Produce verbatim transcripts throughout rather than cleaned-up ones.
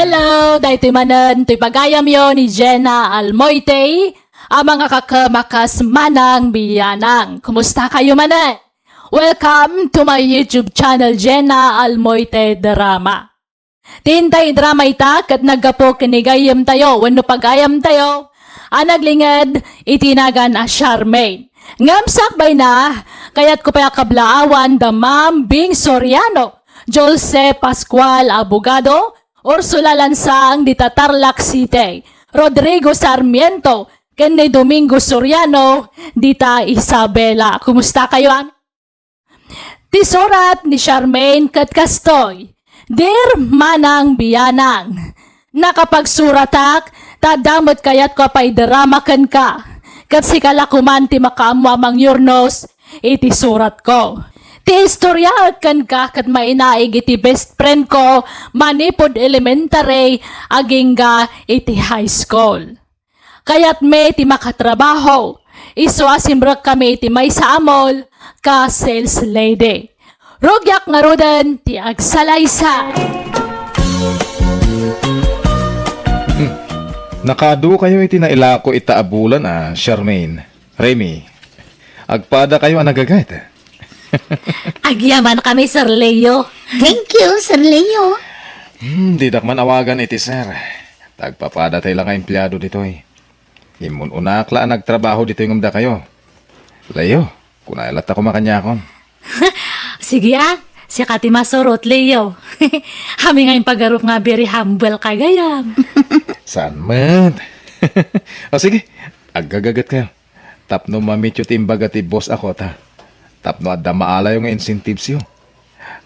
Hello, daytoy manen toy pagayamyo ni Jenna Almoite, a mangakakem a kas Manang Bianang. Kumusta kayo manen? Welcome to my YouTube channel, Jenna Almoite Drama. Ti intay drama ita ket naggapu ken ni gayyemtayo wenno pagayamtayo a naglinged iti nagan a Charmaine. Ngem sakbayna, kayatko pay a kablaawan da Ma'am Bing Soriano, Jose Pascual Abogado, Ursula Lansang dita Tarlac City, Rodrigo Sarmiento, ken ni Domingo Soriano dita Isabela. Kumusta kayo, am? Ti surat ni Charmaine ket kastoy, Dear Manang Bianang, nakapagsuratak ta adda met kayatko a paidarama kenka, ket sika la koman ti makaammo a mangyurnos iti suratko. Ti istoryaek kenka ket mainaig iti best friend ko manipud elementary agingga iti high school. Kayatmi ti makatrabaho. Isu a simrekkami iti maysa a mall ka sales lady. Rugiak ngaruden ti agsalaysa. Hmm. Nakaadu kayo iti nailako ita a bulan a, Charmaine. Remy, agpada kayo a nagaget. Agyaman kami, Sir Leo. Thank you, Sir Leo. Hmm, didak man awagan iti sir. Tagpapada tay la nga empleado ditoy. Immun-unak la a nagtrabaho ditoy ngem dakayo. Leo, kunay latta koma kaniakon. Sige a, sika ti masurot, Leo. Amin nga impagarup nga very humble ka gayam. Saan met? O sige, aggagaget kayo. Tapno mamityo ti imbaga ti boss a kota. Tapno adda maalayo nga incentives yo.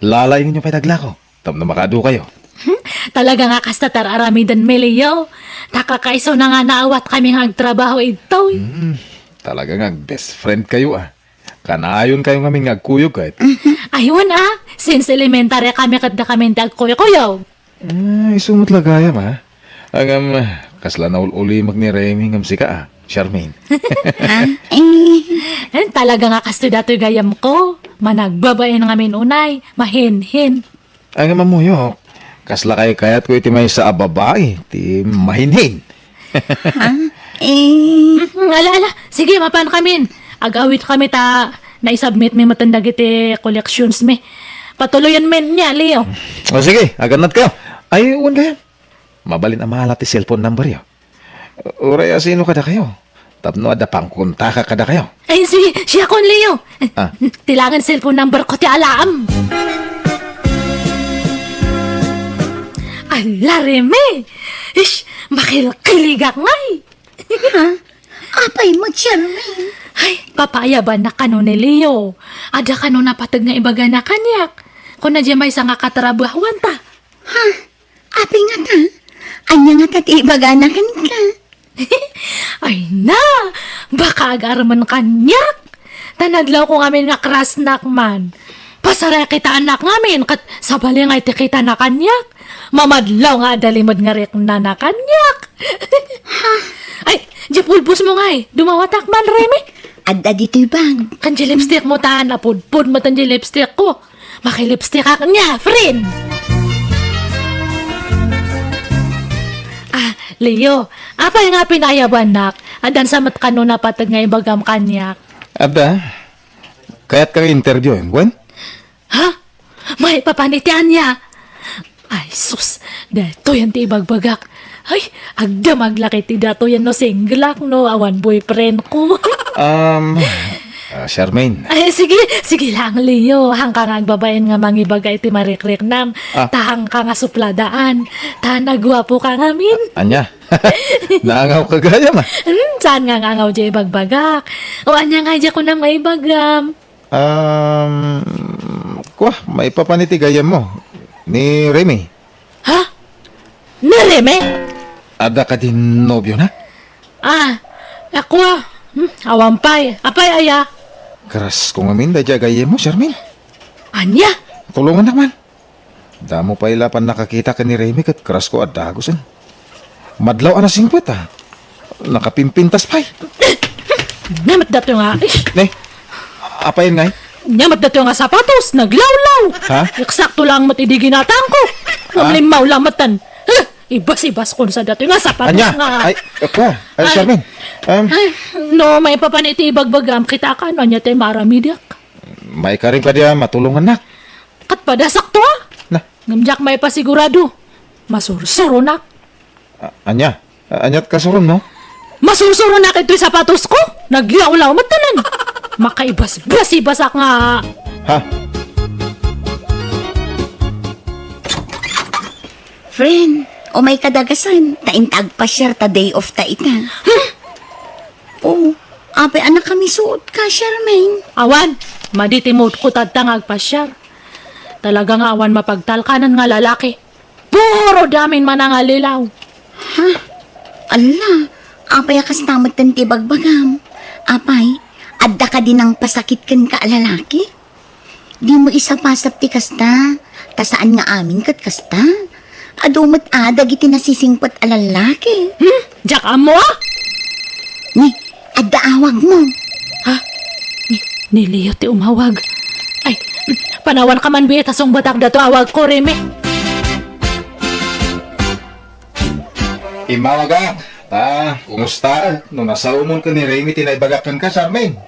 Lalaingenyo pay daglako. Tapno makaadu kayo. Hmm? Talaga nga kasta ti ar-aramidenmi, Leo. Ta kakaisuna nga naawat kami nga agtrabaho idtoy. Hmm, talaga nga best friend kayo, ah. Kanayon kayo ngamin nga agkuyog ket. Ay, wen, ah. Since elementary kami ket dakamin ti agkuykuyaw. Ah, isu met la gayam, ah. Ngem, kasla naul-ulimek ni Remy ngem sika, ah, Charmaine. Ah, eh. Eh, talaga nga kastoy datoy gayam ko. Managbabain ngamin unay, mahinhin. Ngem ammok, kasla kaykayatko iti maysa a babai, ti mahinhin. Ha? Eh. Mm, ala, ala. Sige, mapan kamin. Ag-awit kami ta naisubmit mi met dagiti collections mi. Patuloyen mi nia, Leo. O sige, agannad kayo. Ay, wen kayo. Mabalin a mala ti cellphone number yo. Uray asino kadakayo? Tapno adda pangkontaka kadakayo. Ay, si, siakon, Leo. Ah. Ti langen cellphone number ko ti alaam. Ala, Remy! Ish, makilkiligak ngay! Ha? Apay met, Charmaine? Ay, papaayabannak kano ni Leo. Adda kano napateg nga ibagana kaniak. Kuna diay maysa nga katrabahuanta. Ha? Apay ngata? Ania ngata ti ibagana kenka? Ay na, baka agarmen kaniak. Ta nadlawko ngamin nga crushnak man. Pasarikitaannak ngamin ket sabali nga iti kitana kaniak. Mamadlaw nga adda limed nga riknana kaniak. Ha? Ay, diay pulbosmo ngay. Dumawatak man, Remy. Adda ditoy bag. Kan diay lipstickmo ta, napudpod met diay lipstickko. Makilipstickak nia, friend! Ah, Leo, apay nga pinaayabannak? Addan sa met kano napateg nga ibagam kaniak? Adda. Kayat ka interviewen, wen? Ha? Maipapan iti ania? Ay, sus, daytoyen ti ibagbagak. Ay, agdamag la ket ti daytoyen no singlak, no awan boyfriendko. Um, ah, Charmaine. Ay, sige, sige lang, Leo. Haanka nga agbabain nga mangibaga iti marikriknam. Ah. Ta haanka nga supladaan. Ta naguapoka ngamin. Ania? Naangaw ka gayam, ah. Hmm, saan nga angaw diay ibagbagak? O ania nga diay kunam nga ibagam? Um, kua, maipapan iti gayyemmo. Ni Remy. Ha? Ni Remy? Adda kadi nobiona? Ah, ako, ah. Hmm, awan pay. Apay aya? Crushko ngamin daydiay gayyemmo, Charmaine. Ania? Tulongannak man. Damo pay la pannakakita ken ni Remy ket crushko a dagusen. Madlaw a nasingpet, ah. Nakapimpintas pay. Ania met daytoy nga, ish. Ne? Apayen ngay? Ania met daytoy nga sapatos, naglawlaw. Ha? Eksakto lang met idi ginatangko. Ngem Ah? limmaw la metten. Huh! Ibas-ibas kon sa datoy nga sapatos Anya? nga. Ay, apa? Ay, Ay. Charmaine. Um, Ay, no, maipapan iti ibagbagam, kita ka, no, anya tayo maramidiak. Maikarim ka diya, matulungan nak. Kat pada sakto, ah. Na. Ngem diak maipasigurado. Masursuronak. A-, anya? A-, anyat kasuron mo? Masursuronak ito'y sapatos ko. Nagyawlaw, matanan. Makaibas-bas-ibasak nga. Ha? Friend, umay kadagasan, ta inta agpasiar ta day off ta ita. Hmm? Oh, apay anak kami suot ka, Charmaine? Awan, madi ti mood ko tadta nga agpasiar. Talaga nga awan mapagtalkanan nga lalaki. Puro damin manangalilaw. Ha? Ala, apay a kasta met ti bagbagam? Apay, adda kadi nangpasakit kenka a lalaki? Dimo isapasap ti kasta, ta saan nga amin ket kasta. Adu met a dagiti nasisingpet a lalaki. Hmm? Diak ammo, ah? Ni, adda awag mo. Ha? Ni, ni Leo ti umawag. Ay, panawan ka man, bi, ta sungbatak dato awag ko, Reme. Imawagak, ta, kumusta? No nasaomon ken ni Remy ti naibagak kenka, Charmaine?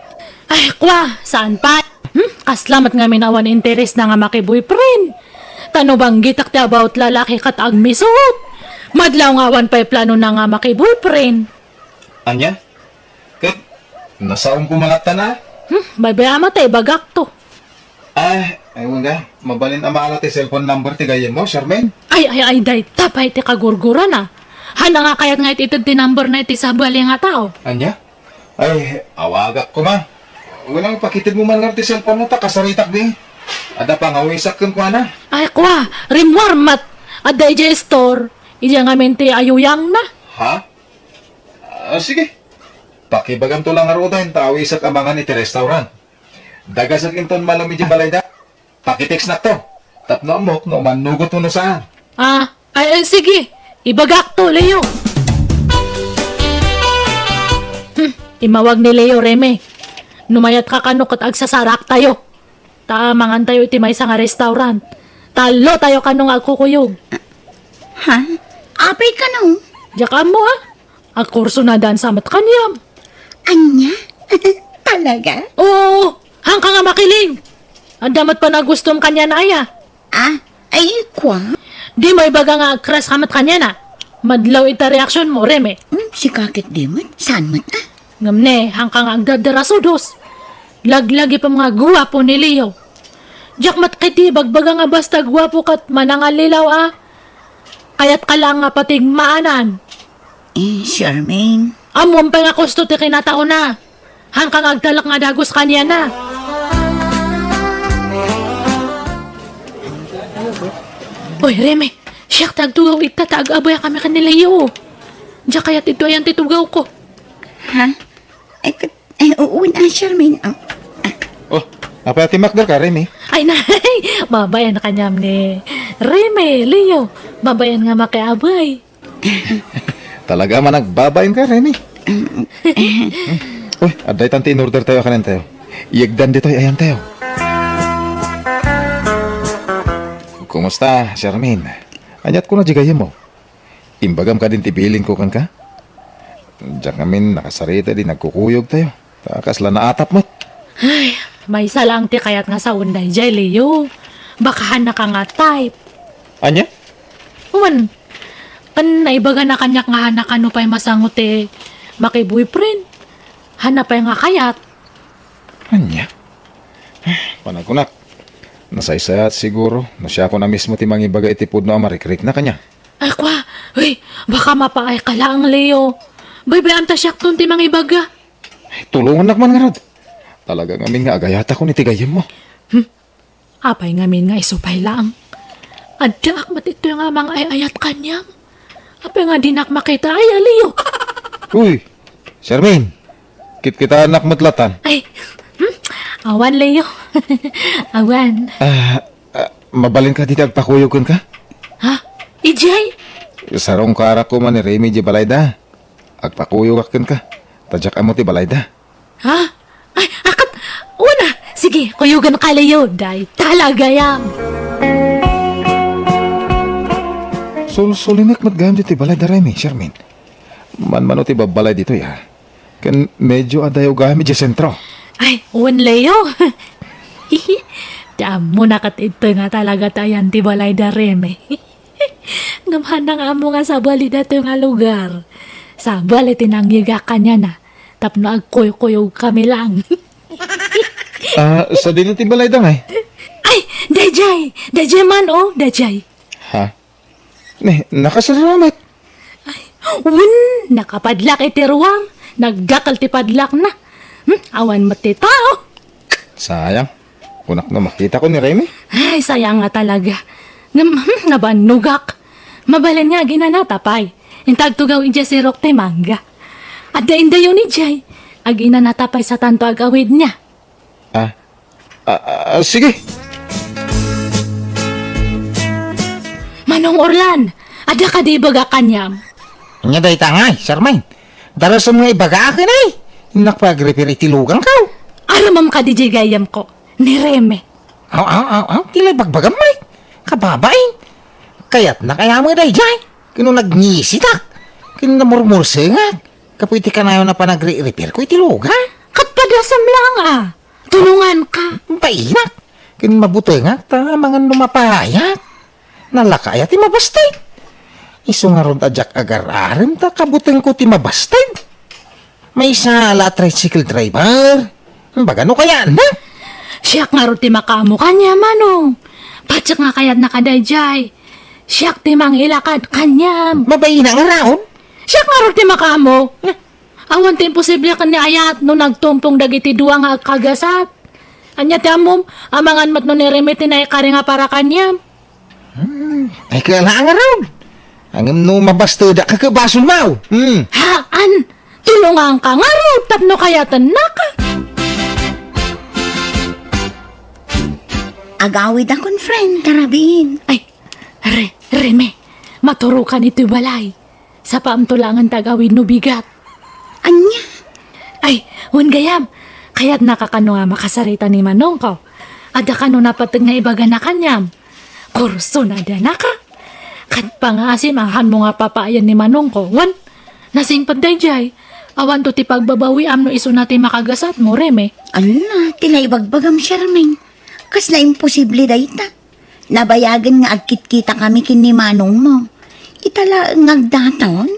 Ay, kwa, saan pa? Hmm? Kasla met ngamin awan interes na nga maki-boyfriend. Ta no banggitak ti about lalaki ket agmisut. Madlaw nga awan pay plano na nga maki-boyfriend. Anya? Ket, nasaom ko mangatta na? Hmm, baybay-am ta ibagak to. Ah, ay, wala. Mabalin a maala ti cellphone number ti gayyem mo, Charmaine? Ay, ay, ay, dayta pay ti kagurgurana. Haan nga kayat nga it-ited ti number na iti sabali nga tao. Anya? Ay, awagak koma. Wala, pakited mo man nga ti cellphone mo, ta kasaritak di. Adda pangawisak kenkuana. Ay, kwa, rimmuar met. Adda idiay store. Idiay ngamin ti ayuyangna. Ha? Ah, sige. Pakibagamto lang ngaruden, ta awisak a mangan iti restaurant. Dagasek inton malem idiay balayda. Pakitext nakto. Tapno ammok no mannugot wenno saan. Ah, ay, ay, sige. Ibagak to, Leo. Hmm, imawag ni Leo, Reme. No mayat ka kano ket agsasarak tayo. Ta mangan tayo iti maysa nga restaurant. Tallo tayo kano nga agkukuyog. Ha? Apay kano? Diak ammo, ah. Agkurso na dansa met kaniam. Anya? Talaga? Oo, haan ka nga makiling. Adda met panagustom kaniana aya. Ah, ay, kwa? Di mo ibaga nga agkras ka met kaniana. Madlaw ita reaksyon mo, Reme. Hmm, sika ket di met. Saan met, ah? Ngem ne, haan ka nga agdardarasudos. Laglagipem nga guapo ni Leo. Diak met ket ti bagbaga nga basta guapo ket manangallilaw a. Kayat ka lang nga patigmaanan. Eh, Charmaine. Ammom pay nga kusto ti kinataona. Haan ka nga agtalek nga dagus kaniana. Oy, Reme, siak ti agtugaw ita ta ag-abay a kami ken ni Leo. Diak kayat ito ayan ti tugaw ko. Ha? Ay, kat-, ay, oo na, Charmaine. Ah, ah. Oh, apay a timmakder ka, Remy? Ay, nay, babayan kaniam ni Remy, Leo. Babayan nga makiabay. Talaga man nagbabayan ka, Remy. Uy, adda itan ti in-order tayo, kanen tayo. Iyegdan ditoy, ayan tayo. Kumusta, Charmaine? Anyat ko na di gayyem mo? Imbagam kadin ti bilin ko kenka? Diak ngamin nakasarita di nagkukuyog tayo. Ta kasla naatap met. Ay, maysa lang ti kayat nga saon daydiay, Leo. Baka haan ka nga type. Anya? Wen, ken naibaga na kaniak nga haan ka no pay masango ti maki-boyfriend. Haan pay nga kayat. Anya? Panagkunak. Nasaysayat siguro no siakon a mismo ti mangibaga iti pudno a marikrikna kaniak. Ay, kwa, uy, baka mapaay ka laeng, Leo. Baybay-am ta siakton ti mangibaga. Ay, tulongannak man ngarud. Talaga ngamin nga agayatakon iti gayyem mo. Hmm? Apay ngamin nga isu pay laeng? Addaak met itoy nga mangay-ayat kaniam. Apay nga dinak makita, ay, a, Leo? Uy, Charmaine, kitkitaennak met latan. Ay, hmm? Awan, Leo. Awan. Ah, ah, mabalin ka dita agpakuyog kenka? Ha? Idiay? Sarungkarak koma ni Remy di balayda. Agpakuyogak kenka. Ta diak ammo ti balayda. Ha? Ay, akat! Una! Sige, kuyogan ka, Leo. Dayta la gayam. Sulsulinek met gayam ditoy balay da Remy, Charmaine. Manmano ti babbalay ditoy, ha? Ken medyo adayo gayam idiay sentro. Ay, wen, Leo. Ti ammona ket ditoy nga talaga ti ayan ti balay da Remy. Ngem haanna nga ammo nga sabali datoy nga lugar. Sabali ti nangyegak kaniana tapno agkuykuyogkami lang. Ah, sadino ti balayda ngay? Ay, dayjay! Dayjay man, oh, dayjay. Ha? Ne, nakasarramit. Ay, wen, nakapadlak iti ruar. Nagdakkel ti padlakna. Hmm, awan met ti tao. Sayang. Kunak no makitako ni Remy. Ay, sayang nga talaga. Ngem, hmm, nabannogak. Mabalin nga aginanata pay. Inta agtugaw idiay sirok ti mangga. Adda indayon idiay. Aginanata pay satanto agawidna. Ah, ah, ah, sige. Manong Orlan, adda kadi ibaga kaniam? Ania dayta ngay, Charmaine? Darasem nga ibagaak, inay. Innak pay agrefer iti lugangko. Aramem kadi diay gayyemko, ni Remy. Aw, aw, aw, aw, ti la ibagbagam, Mike. Kababain. Kayatna kaya met dayjay? Ken no nagngisitak. Ken namurmursengak. Gapu iti kanayon a panagrereferko iti lugang. Ket padasem lang, a. Tulonganka. Bainak. Ken mabutengak ta amangan no mapayak. Nalaka aya ti mabasted. Isu ngarud a diak agar-arem ta kabutengko ti mabasted. Maysa la a tricycle driver. Baga no kayatna. Siak ngarud ti makaammo kaniam, Manong. Patiek nga kayatna kadaydiay. Siak ti mangilakad kaniam. Babaina nga raon. Siak ngarud ti makaammo. Eh. Awan ti imposible ken ni ayat no nagtumpong dagiti dua nga agkagasat. Ania ti ammom, amangan met no ni Remy ti naikari nga para kaniam. Hmm, ay, kaya lang ngarud. Ngem no mabastedak, kakabasolmo. Hmm. Haan, tulonganka ngarud tapno kayatennaka. Agawidakon, friend, karabin. Ay, Re-, Remy, maturokan itoy balay. Sapaamto laengen ti agawid no bigat. Ania? Ay, wen gayam, kayatnaka kano nga makasarita ni Manongko? Adda kano napateg nga ibagana kaniam? Kursonadanaka? Ket pangaasim a haanmo nga papaayan ni Manongko, wen? Nasingpet daydiay, awanto ti pagbabawiam no isuna ti makagasatmo, Remy. Ala, ti naibagbagam, Charmaine. Kasla imposible dayta. Nabayagen nga agkitkitakami ken ni manongmo. Ita laeng nga agdaton.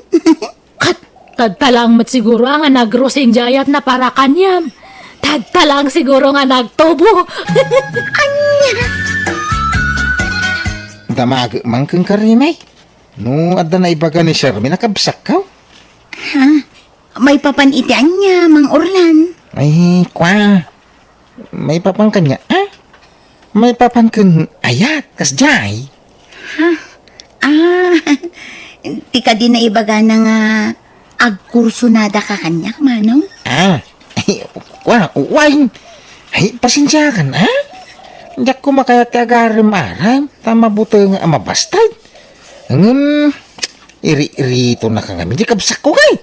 Ket tadta laeng met siguro a nga nagrosing diay ayatna para kaniam. Tadta laeng siguro nga nagtubo. Ania? Damagek man kenka, Remy. No adda naibaga ni Charmaine a kabsatko. Ha? Maipapan iti ania, Mang Orlan? Ay, kua. Maipapan kaniak, a? Maipapan ken ayat, kasdiay. Ha? Ah, ti kadi naibagana nga agkursonadaka kaniak, Manong? Ah, ay, kua, uwayen. Ay, pasensiakan, a? Diak koma kayat ti agarem-arem, ta mabuteng a mabasted. Ngem, iri-iritonaka ngamin ti kabsatko, kay.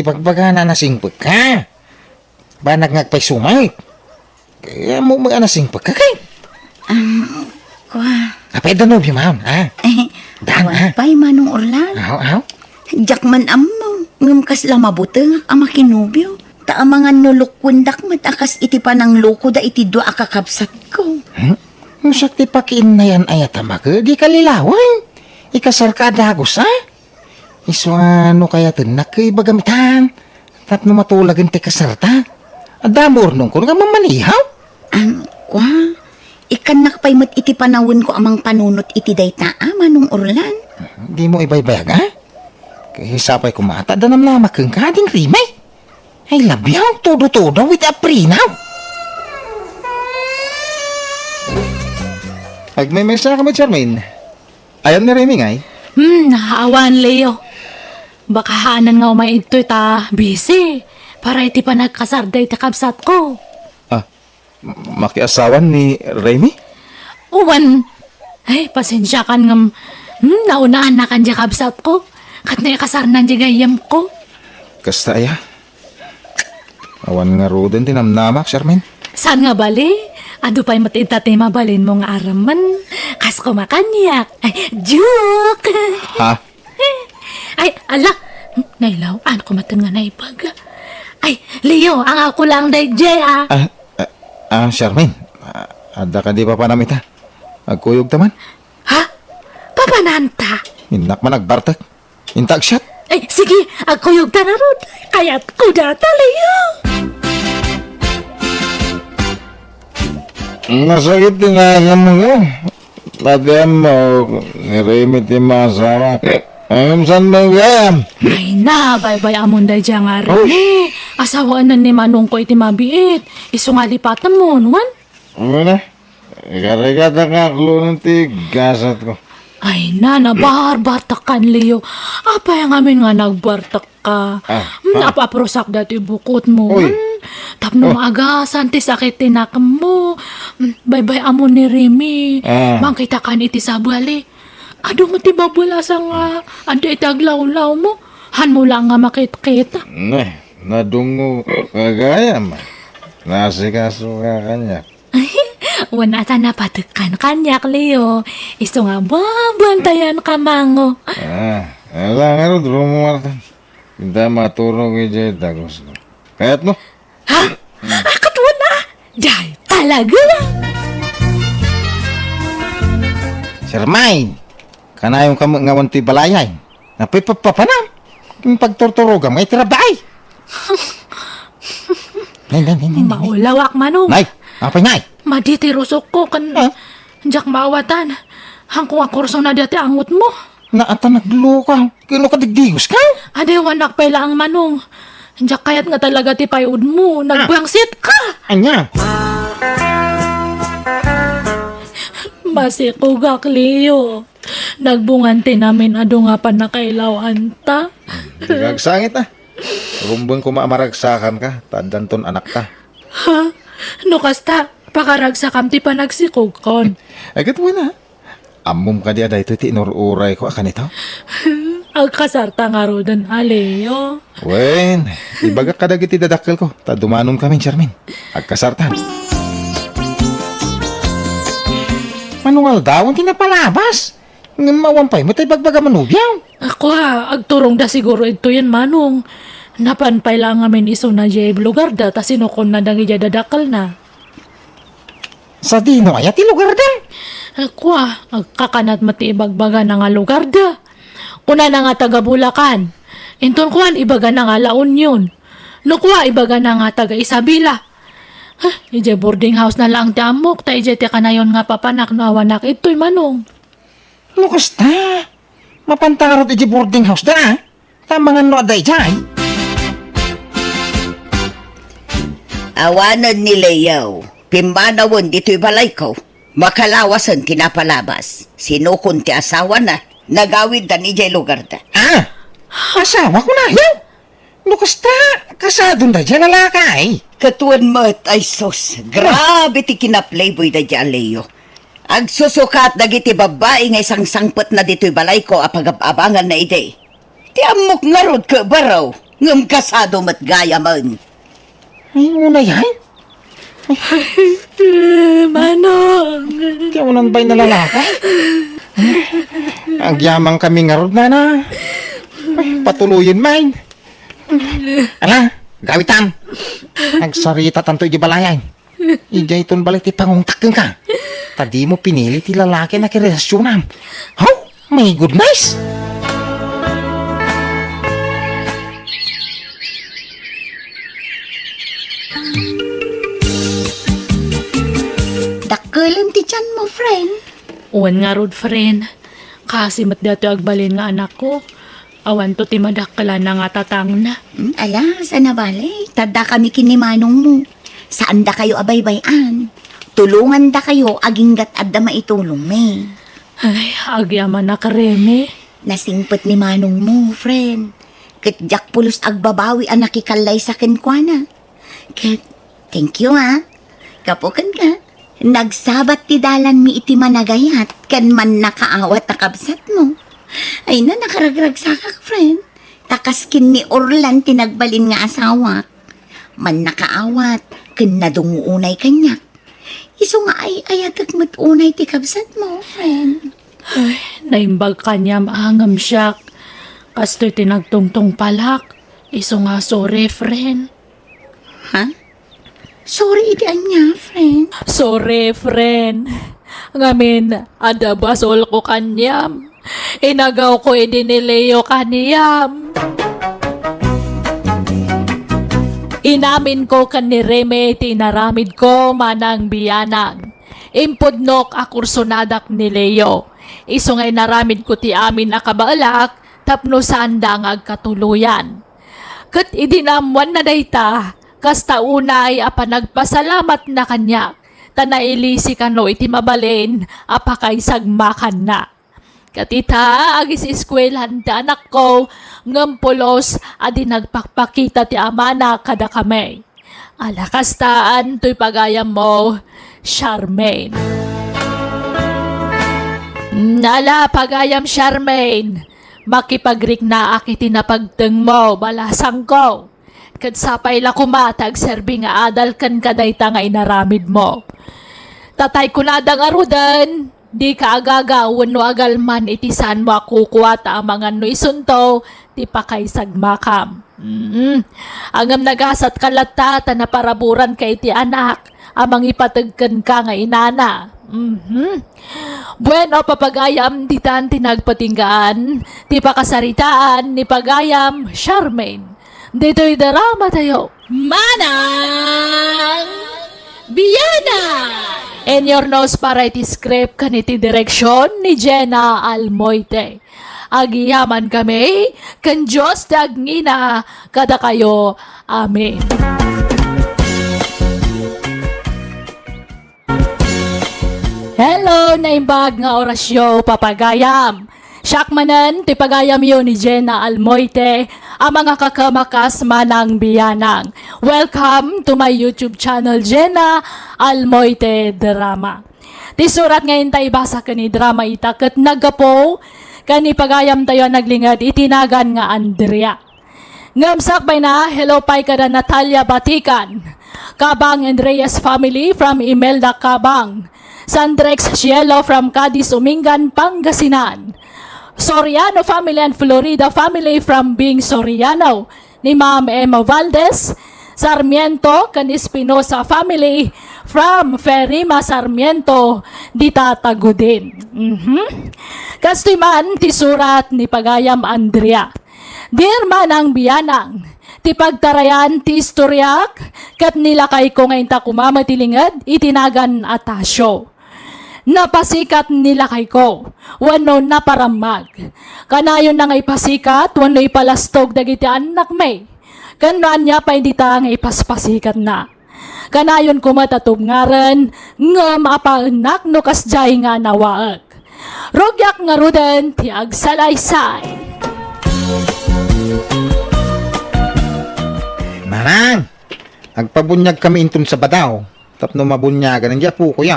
Ibagbagana a nasingpet ka. Banag nga agpayso met. Kaya mo, mo, a nasingpet ka, kay. Ah, kua. Apay da nobio, ma'am, ha? Eh, Dan, awan ha? Pay, Manong Orlan. Aw, aw. Diak man ammo, ngem kasla mabutengak a makinobio. Ta amangan no lukwendak met a kas iti pananglokoda iti dua a kakabsatko. Hmm? No siak ti pakiinnayan ayat a makedi kalilawen. Ikasarka a dagus, a? Isu a no kayatennak, ibagam itan. Tapno matulagen ti kasarta. Adda mo urnongko nga mamanihaw? Am, kua, ikkannak pay met iti panawenko a mangpanunot iti dayta a, Manong Orlan. Di mo ibaybayag, a? Kay sapay koma ta adda namnamak kenka, Ading Remy. I love you, todo-todo, with a prenup. Agmaymaysa ka met, Charmaine. Ayan ni Remy ngay? Hmm, awan, Leo. Baka haanen nga umay idtoy ta busy para iti panagkasarda iti kabsatko. Ah, makiasawan ni Remy? Uwan. Ay, pasensiakan ngem, hmm, naunaannakan diay kabsatko. Ket naikasarnan diay gayyemko. Kasta aya? Awan ngaruden ti namnamak, Charmaine. Saan nga bali? Adu pay met ita ti mabalinmo nga arammen. Kas kumakaniak. Ay, joke! Ha? Ay, ala! Nailaw, ano ko maten nga naibaga? Ay, Leo, ang ako lang dayjay, ah. Ah, ah, ah, Charmaine, ah, adda ka di papanam ita? Agkuyog ta man? Ha? Papananta? Innak man agbartek. Inta agsiat. Ay, sige, agkuyog ta ngarud. Kayat ko data, Leo. Nasakit ti nakam ko. Pati ammo, ni Remy ti masawa. Ay, saan mo gayam? Ay na, baybay-amon dayjay nga Remy. Asawaen ni Manong ko iti mabiit. Isu nga lipatemon, wen? Ano na? Ikarigata nga aklonen ti gasat ko. Ay na, nabarbartak kan, Leo. Apay ngamin nga nagbartak ka? Ah, Hmm, ah. Apaprusak dati bukot mo. Uy. Hmm, tapno Oh. maagasan ti sakit ti nakemmo. Hmm, baybay-amon ni Remy. Ah. Mangkita kan iti sabali. Adu met ti babelasa nga adda iti aglawlaw mo. Han mo lang nga makitkita. Ne, nadungo ka gayam. Nasikaso ka kaniak. Wen, ata napatekkan kaniak, Leo. Isu nga babantayan ka mango. Ah, ala ngarud, rumuartan. Inta maturog idiay dagus ko. Kayat mo? Ha? Akat wen, ah? Day, talaga? Sir May, kanayon ka met nga awan ti balayay. Napay papapanam. Ken pagturturogam nga iti rabbaay. Nay, nay, nay, nay, nay. Maulawak, Manong. Nay, apay, nay? Madi ti rusokko ken Ah? diak maawatan. Hanko nga kurso na dati angotmo. Naata nagluka. Kano ka digdigos ka? Adewanak pay laeng, Manong. Diak kayat nga talaga ti payudmo. Nagbuangsit ka. Anya? Masikogak, Leo. Nagbungan ti namin adu nga pannakailawanta. Di ka agsangit, ah. Rumbeng koma a maragsakan ka, ta addanton anakta. Ha? No kasta, pakaragsakam ti panagsikogkon. Ay, ket wen, ah. Ammom kadi a daytoy ti inur-urayko a kanito? Agkasarta ngaruden, a Leo. Wen, ibagak kadagiti dadakkelko, ta dumanom kami, Charmin. Agkasartan. Manong aldawen ti napalabas. Ngem awan pay met ti ibagbaga manubiaw. Ako, ah, agturongda siguro idtoyen, Manong. Napan pay la ngamin isuna diay lugarda ta sinukonna dagidiay dadakkelna. Sadino aya ti lugarda? Ako, ah, agkakanat met ti ibagbagana nga lugarda. Kunana nga taga Bulacan. Inton kuan, ibagana nga La Union. No kua, ibagana nga taga Isabela. Ah, idiay boarding house na laeng ti ammok, ta idiay ti kanayon nga papanak no awanak idtoy, Manong. No kasta, mapanta ngarud idiay boarding house da, ah. Tamangan no adda idiay. Awanen ni Leo, pimmanawen ditoy balayko. Makalawasen ti napalabas. Sinukon ti asawana. Nagawiddan idiay lugarda. Ah! Asawa ko na, yaw? No kasta, kasadon daydiay lalaki, ay? Ket wen met, ay sus, grabe ti kinaplayboy daydiay a Leo. Agsusukat dagiti babbai nga isangsangpetna ditoy balayko a pagab-abanganna idi. Ti ammok ngarud ket baro, ngem kasado met gayamen. Ay, unay, ay? Manong! Ti unan bay na lalaki? Agyaman kami ngarud, nana. Ay, patuloyen man. Ala, gawitan. Agsarita tanto iti balayay. Idiay ton balik ti pangungtak kenka. Ta dimo pinili ti lalaki a nakirelasyonan. How? My goodness! Dakkelem ti tianmo, friend. Wen ngarud, friend. Kasi met datoy agbalin nga anakko. Awanto ti madakkelana nga tatangna. Hmm, ala, saan a bale? Tadda kami ken ni manongmo. Saandakayo a baybay-an. Tulongandakayo aginggat adda maitulongmi. Ay, agyamanak, Remy. Nasingpet ni manongmo, friend. Ket diak pulos agbabawi a nakikallaysa kenkuana. Ket, thank you, ha. Gapu kenka, nagsabat ti dalanmi iti managayat ken mannakaawat a kabsatmo. Ay na, nakaragragsakak, friend. Ta kas ken ni Orlan ti nagbalin nga asawak. Mannakaawat ken nadungngo unay kaniak. Isu Ay-ayatek met unay ti kabsatmo, friend. Ay, naimbag kaniam a ngem siak. Kastoy ti nagtungtungpalak. Isu nga sorry, friend. Ha? Sorry iti ania, friend? Sorry, friend. Ngamin, adda basolko kaniam. Inagawko idi ni Leo kaniam. Inaminko ken ni Reme ti inaramidko manang bianang. Impudnok a kursonadak ni Leo. Isu nga inaramidko ti amin a kabaelak tapno saanda nga agkatuloyan. Ket idi naammoanna dayta, kasta unay a panagpasalamatna kaniak, ta nailisi kano iti mabalin a pakaisagmakanna. Ket ita, agis-eskuelahan ti anakko, ngem pulos a di nagpakpakita ti amana kadakami. Ala kastaan toy pagayammo, Charmaine. Ala pagayam, Charmaine, makipagriknaak iti napagtengmo, balasangko. Ket sapay la koma ta agserbi nga adal kenka dayta nga inaramidmo. Tatay kunada ngaruden, dika agaga wenno agalman iti saanmo a kukua ta amangan no isunto ti pakaisagmakam. Mm. Ngem nagasatka latta ta naparaburanka iti anak a mangipateg kenka nga inana. Mhm. Bueno, papagayam, ditan ti nagpatinggaan ti pakasaritaan ni pagayam Charmaine. Ditoy drama tayo. Manang Biana! In your nose para iti script ken iti direksyon ni Jenna Almoite. Agyamankami, ken Dios ti agngina kadakayo. Amen. Hello, naimbag nga orasyo, papagayam. Siak manen ti pagayamyo ni Jenna Almoite, a mangakakamakas manang bianang. Welcome to my YouTube channel, Jenna Almoite Drama. Ti surat nga inta ibasa ken idrama ita ket naggapu ken ni pagayamtayo a naglinged iti nagan nga Andrea. Ngem sakbayna, hello pay kada Natalia Batikan, Cabang and Reyes family from Imelda Cabang, Sandrex Cielo from Cadiz, Umingan, Pangasinan, Soriano family and Florida family from Bing Soriano, ni Ma'am Emma Valdez Sarmiento, ken Espinosa family from Ferima Sarmiento, dita Tagudin. Mhm. Kastoy man ti surat ni pagayam Andrea. Dear manang bianang, ti pagtarayan ti istoriak ket ni lakayko nga inta koma met ti linged iti nagan a Tasio. Napasikat ni lakayko wenno naparammag. Kanayonna nga ipasikat wenno ipalastog dagiti annakmi. Ken no ania pay dita nga ipaspasikatna. Kanayon koma ta tubngaren, ngem apaennak no kasdiay nga nawaek. Rugiak ngaruden ti agsalaysay. Manang, agpabuniagkami inton Sabado, tapno mabuniagan ni apokoy.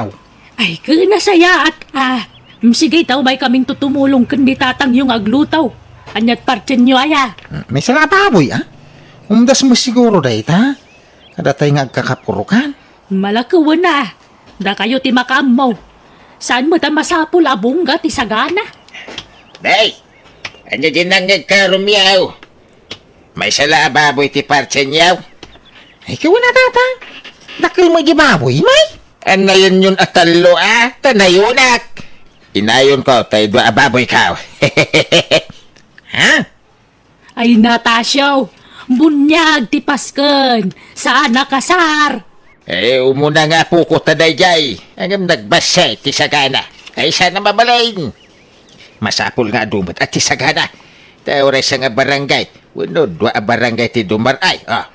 Ay, ken nasayaat, a. Mm, sige, ta umay kaming tutumulong ken ni tatangyo nga agluto. Aniat partienyo aya? Mm, maysa la a baboy, a? Umdas met siguro dayta. Kadatay nga agkakapurokan. Malakewen a. Dakayo ti makaammo. Saan met a masapul a bungga ti sagana? Day, ania di nangngegka, Romeo? Maysa la a baboy ti partienyo? Ay, ket wen a, Tatang. Dakkel met di baboy, may? Annayonyon a tallo a, ta nayonak. Inayonko tay dua a baboyko. Ha? Ay, Natasio, buniag ti pasken, saan a kasar. Eh, umuna nga apoko ta daydiay, ngem nagbassit ti sagana. Ay, saan a mabalin. Masapul nga adu met a ti sagana. Ta uray sanga barangay, wenno dua a barangay ti dumar-ay, a.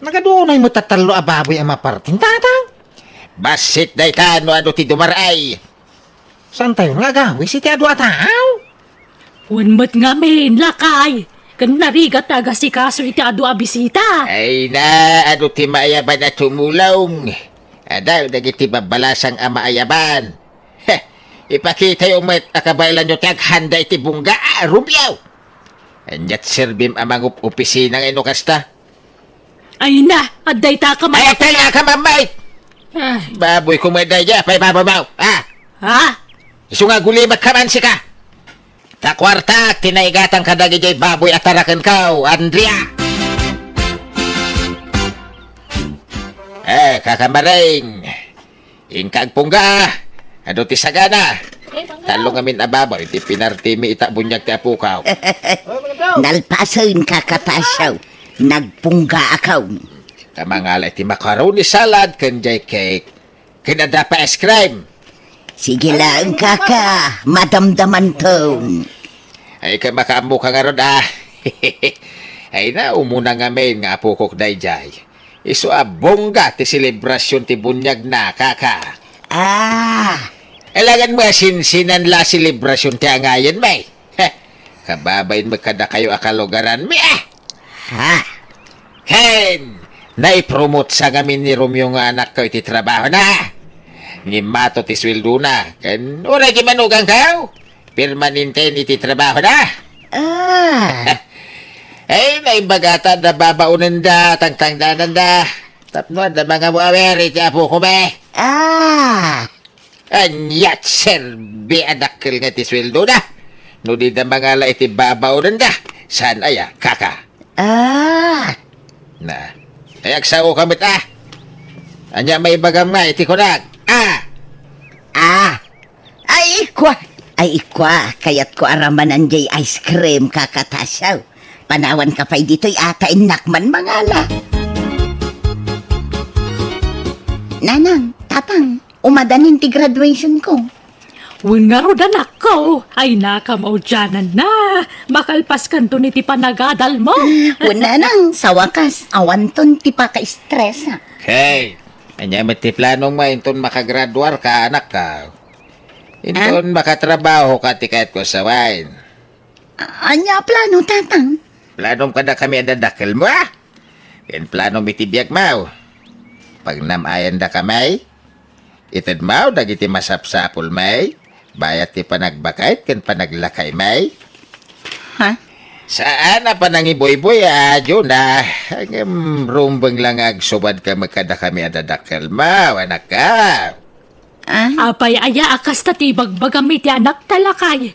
Nagadu unay met a tallo a baboy a mapartin, Tatang? Bassit dayta no adu ti dumar-ay. Saantayon nga agawis iti adu a tao? Wen met ngamin, lakay, ken narigat ti agasikaso iti adu a bisita. Ay na, adu ti maayaban a tumulong. Adu dagiti babbalasang a maayaban. Heh, ipakitayo met a kabaelanyo ti aghanda iti bungga, a, Romeo. Aniat serbim a mangup-opisina nga ino kasta? Ay na, adda ita ka ma- Ay, agtay nga ka, Mamay! Baboy ko met daydiay, apay babaw? Ah! Ha? Isu nga agulimek ka man sika. Ta kuartak ti naigatang kadagijay baboy a tarakenko, Andrea. Eh, kaka Maring. Inka agpungga. Adu ti sagana? Tallo ngamin a baboy ti pinartimi ita buniag ti apokaw. Nalpasen, kaka Tasyo. Nagpungga ako. Ta mangala iti macaroni salad ken jay cake. Ken adda pay ice cream. Sige laeng, kaka, madamdamanton. Ay, ket makaammoka ngarud, ah. Ay na, umuna ngamin nga apokok daydiay. Isu a bongga ti selebrasyon ti buniagna, kaka. Ah. Alangan mo a sinsinan la selebrasyon ti angayen, may. Heh, kababain mo kadakayo a kalugaran mi, ah! Ha? Ken, naipromotsa ngamin ni Romeo nga anakko iti trabahona. Ngimmato ti sueldona, ken uray gimanuganko, permanenten iti trabahona. Ah. Ay, naimbaga ta adda babaonenda, tangtangdananda. Tapno adda mangamu-awer iti apoko, be. Ah. Aniat serbi a dakkel nga ti sueldona? No dida mangala iti babaonenda, saan aya, kaka? Ah. Na, ay agsaoka met, ah. Ania maibagam nga iti kunam? Ah. Ah. Ay, ikua. Ay, ikua. Kayatko a ramanan jay ice cream, kaka Tasyo. Panawanka pay ditoy a ta innak man mangala. Nanang, Tatang, umadanin ti graduationko. Wen ngarud, anakko, ay, nakamaudiananna. Makalpaskanton iti panagadalmo. Wen, Nanang, sa wakas, awanton ti paka-stress, ah. Okay. Ania met ti planong mo inton makagraduarka, anakko? Inton makatrabahoka ti kayatko a sawen. A-, ania a plano, Tatang? Planom kadakami a dadakkelmo, a? Ken planom iti biagmo. Pagnam-ayandakami. Itedmo dagiti masapsapulmi. Bayat ti panagbakayt ken panaglakaymi. Ha? Saan a panangibuybuy, a, Juna. Ngem rumbeng la nga agsubadka met kadakami a dadakkelmo, anakko. Ah? Apay aya a kasta ti ibagbagam iti anakta, lakay?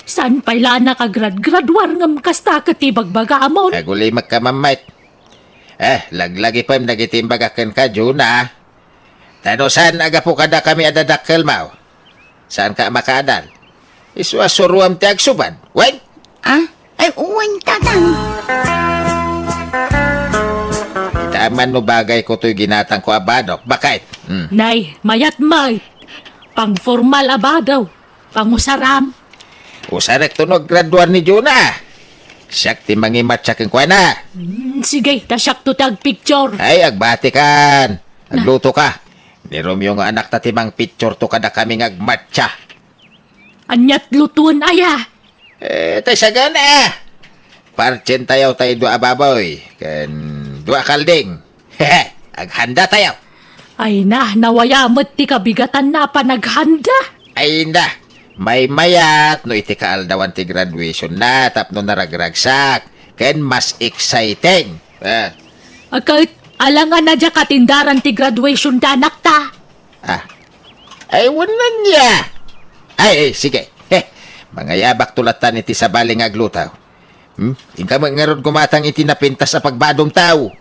Saan pay la a nakagradgraduar ngem kasta ket ti ibagbagamon? Agulimek ka, Mammayt. Eh, laglagipem dagiti imbagak kenka, Juna. Ta no saan a gapu kadakami a dadakkelmo, saanka a makaadal. Isu a suroam ti agsubad. Wen? Ah? Ay, wen, Tatang. Ita man no bagayko toy ginatangko a badok. Bakit? Hmm. Nay, mayat met. Pangformal a badaw. Pangusaram. Usarekto no aggraduar ni Juna. Siak ti mangimatsa kenkuana. Hmm, sige, ta siakto ti agpicture. Ay, agbatikan. Agluto ka. Ni Romeo nga anakta ti mangpicture to kadakami nga agmatsa. Aniat lutoen aya? Eh, tay sagana. Partsentayo tay dua a baboy, ken dua a kalding. Aghanda tayo. Ay na, nawaya met ti kabigatanna a panaghanda. Ay na, maymayat no iti kaaldawan ti graduation na tapno naragragsak, ken mas exciting. Ah. Ket, alangan a diak atendaran ti graduation ti anakta. Ah. Ay, wen ania. Ay, ay, sige. Heh, mangayabakto latta iti sabali nga agluto. Hmm? Inka met ngarud gumatang iti napintas a pagbadomtaw.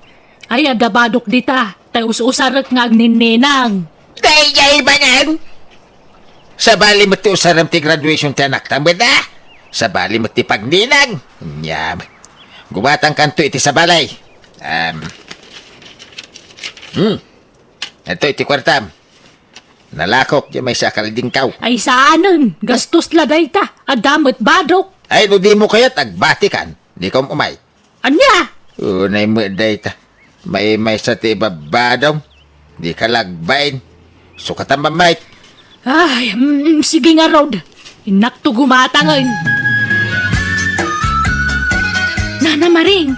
Ay, adda badok dita. Tay us-usarek nga agninninang. Daydiay banen! Sabali met ti usarem ti graduation ti anakta met, a? Sabali met ti pagninang. Nyam. Gumatangkanto iti sabali. Um. Hmm. Ito iti kuartam. Nalakok, di maysa a kaldingkaw. Ay, saanen. Gastos la dayta. Adda met badok. Ay, no dimo kayat, agbatikan. Dika umay. Ania? Unay met dayta. Maymaysa ti ibabadom. Dika lagbain. Sukatan, Mammayt. Ay, mm, sige ngarud. Innakto gumatangen. Nana Maring,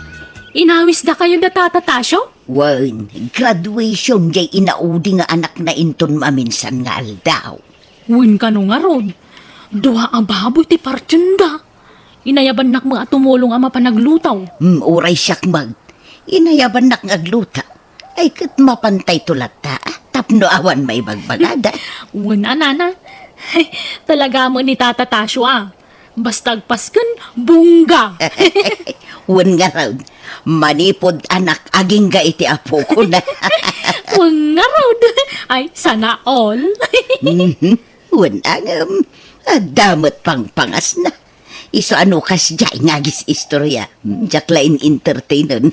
inawisdakayo da Tata Tasyo? Wen, graduation jay inaudi nga anakna inton maminsan nga aldaw. Wen kano ngarud, dua a baboy ti partienda. Inayabannak met a tumulong a mapan agluto. Hmm, uray siak met. Inayabannak nga agluto. Ay, ket mapantayto latta, a? Tapno awan maibagbagada. Wen a, nana. Talaga met ni Tata Tasio a. Basta agpasken, bongga. Wen ngarud, manipud anak agingga iti apokona. Wen ngarud. Ay, sana all. Mhm. Wen a ngem, adda met pangpangasna. Isu a no kasdiay nga agis-istorya, diak la in-entertainen.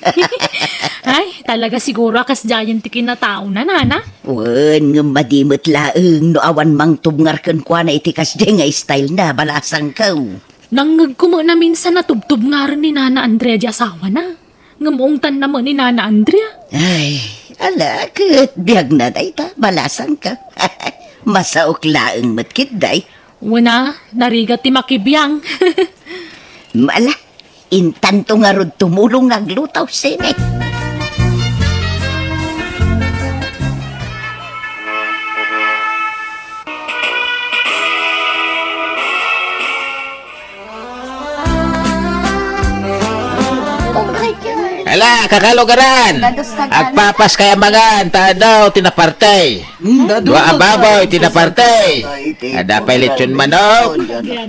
Ay, talaga siguro a kasdiayen ti kinataona, nana. Wen, ngem madi met laeng no awan mangtubngar kenkuana iti kasdiay nga style na, balasangko. Nangngegko met a minsan a tubtubngaren ni Nana Andrea di asawana. Ngem ungtanna met ni Nana Andrea. Ay, ala, ket biagna dayta, balasangko. Masaok laeng met ketdi. Wen a, narigat ti makibiang. Ala, intanto ngarud tumulong nga agluto, sine? Ala, kakalugaran! Agpapas kay amangan, ta adu ti naparte. Dua a baboy ti naparte. Adda pay lechon manok.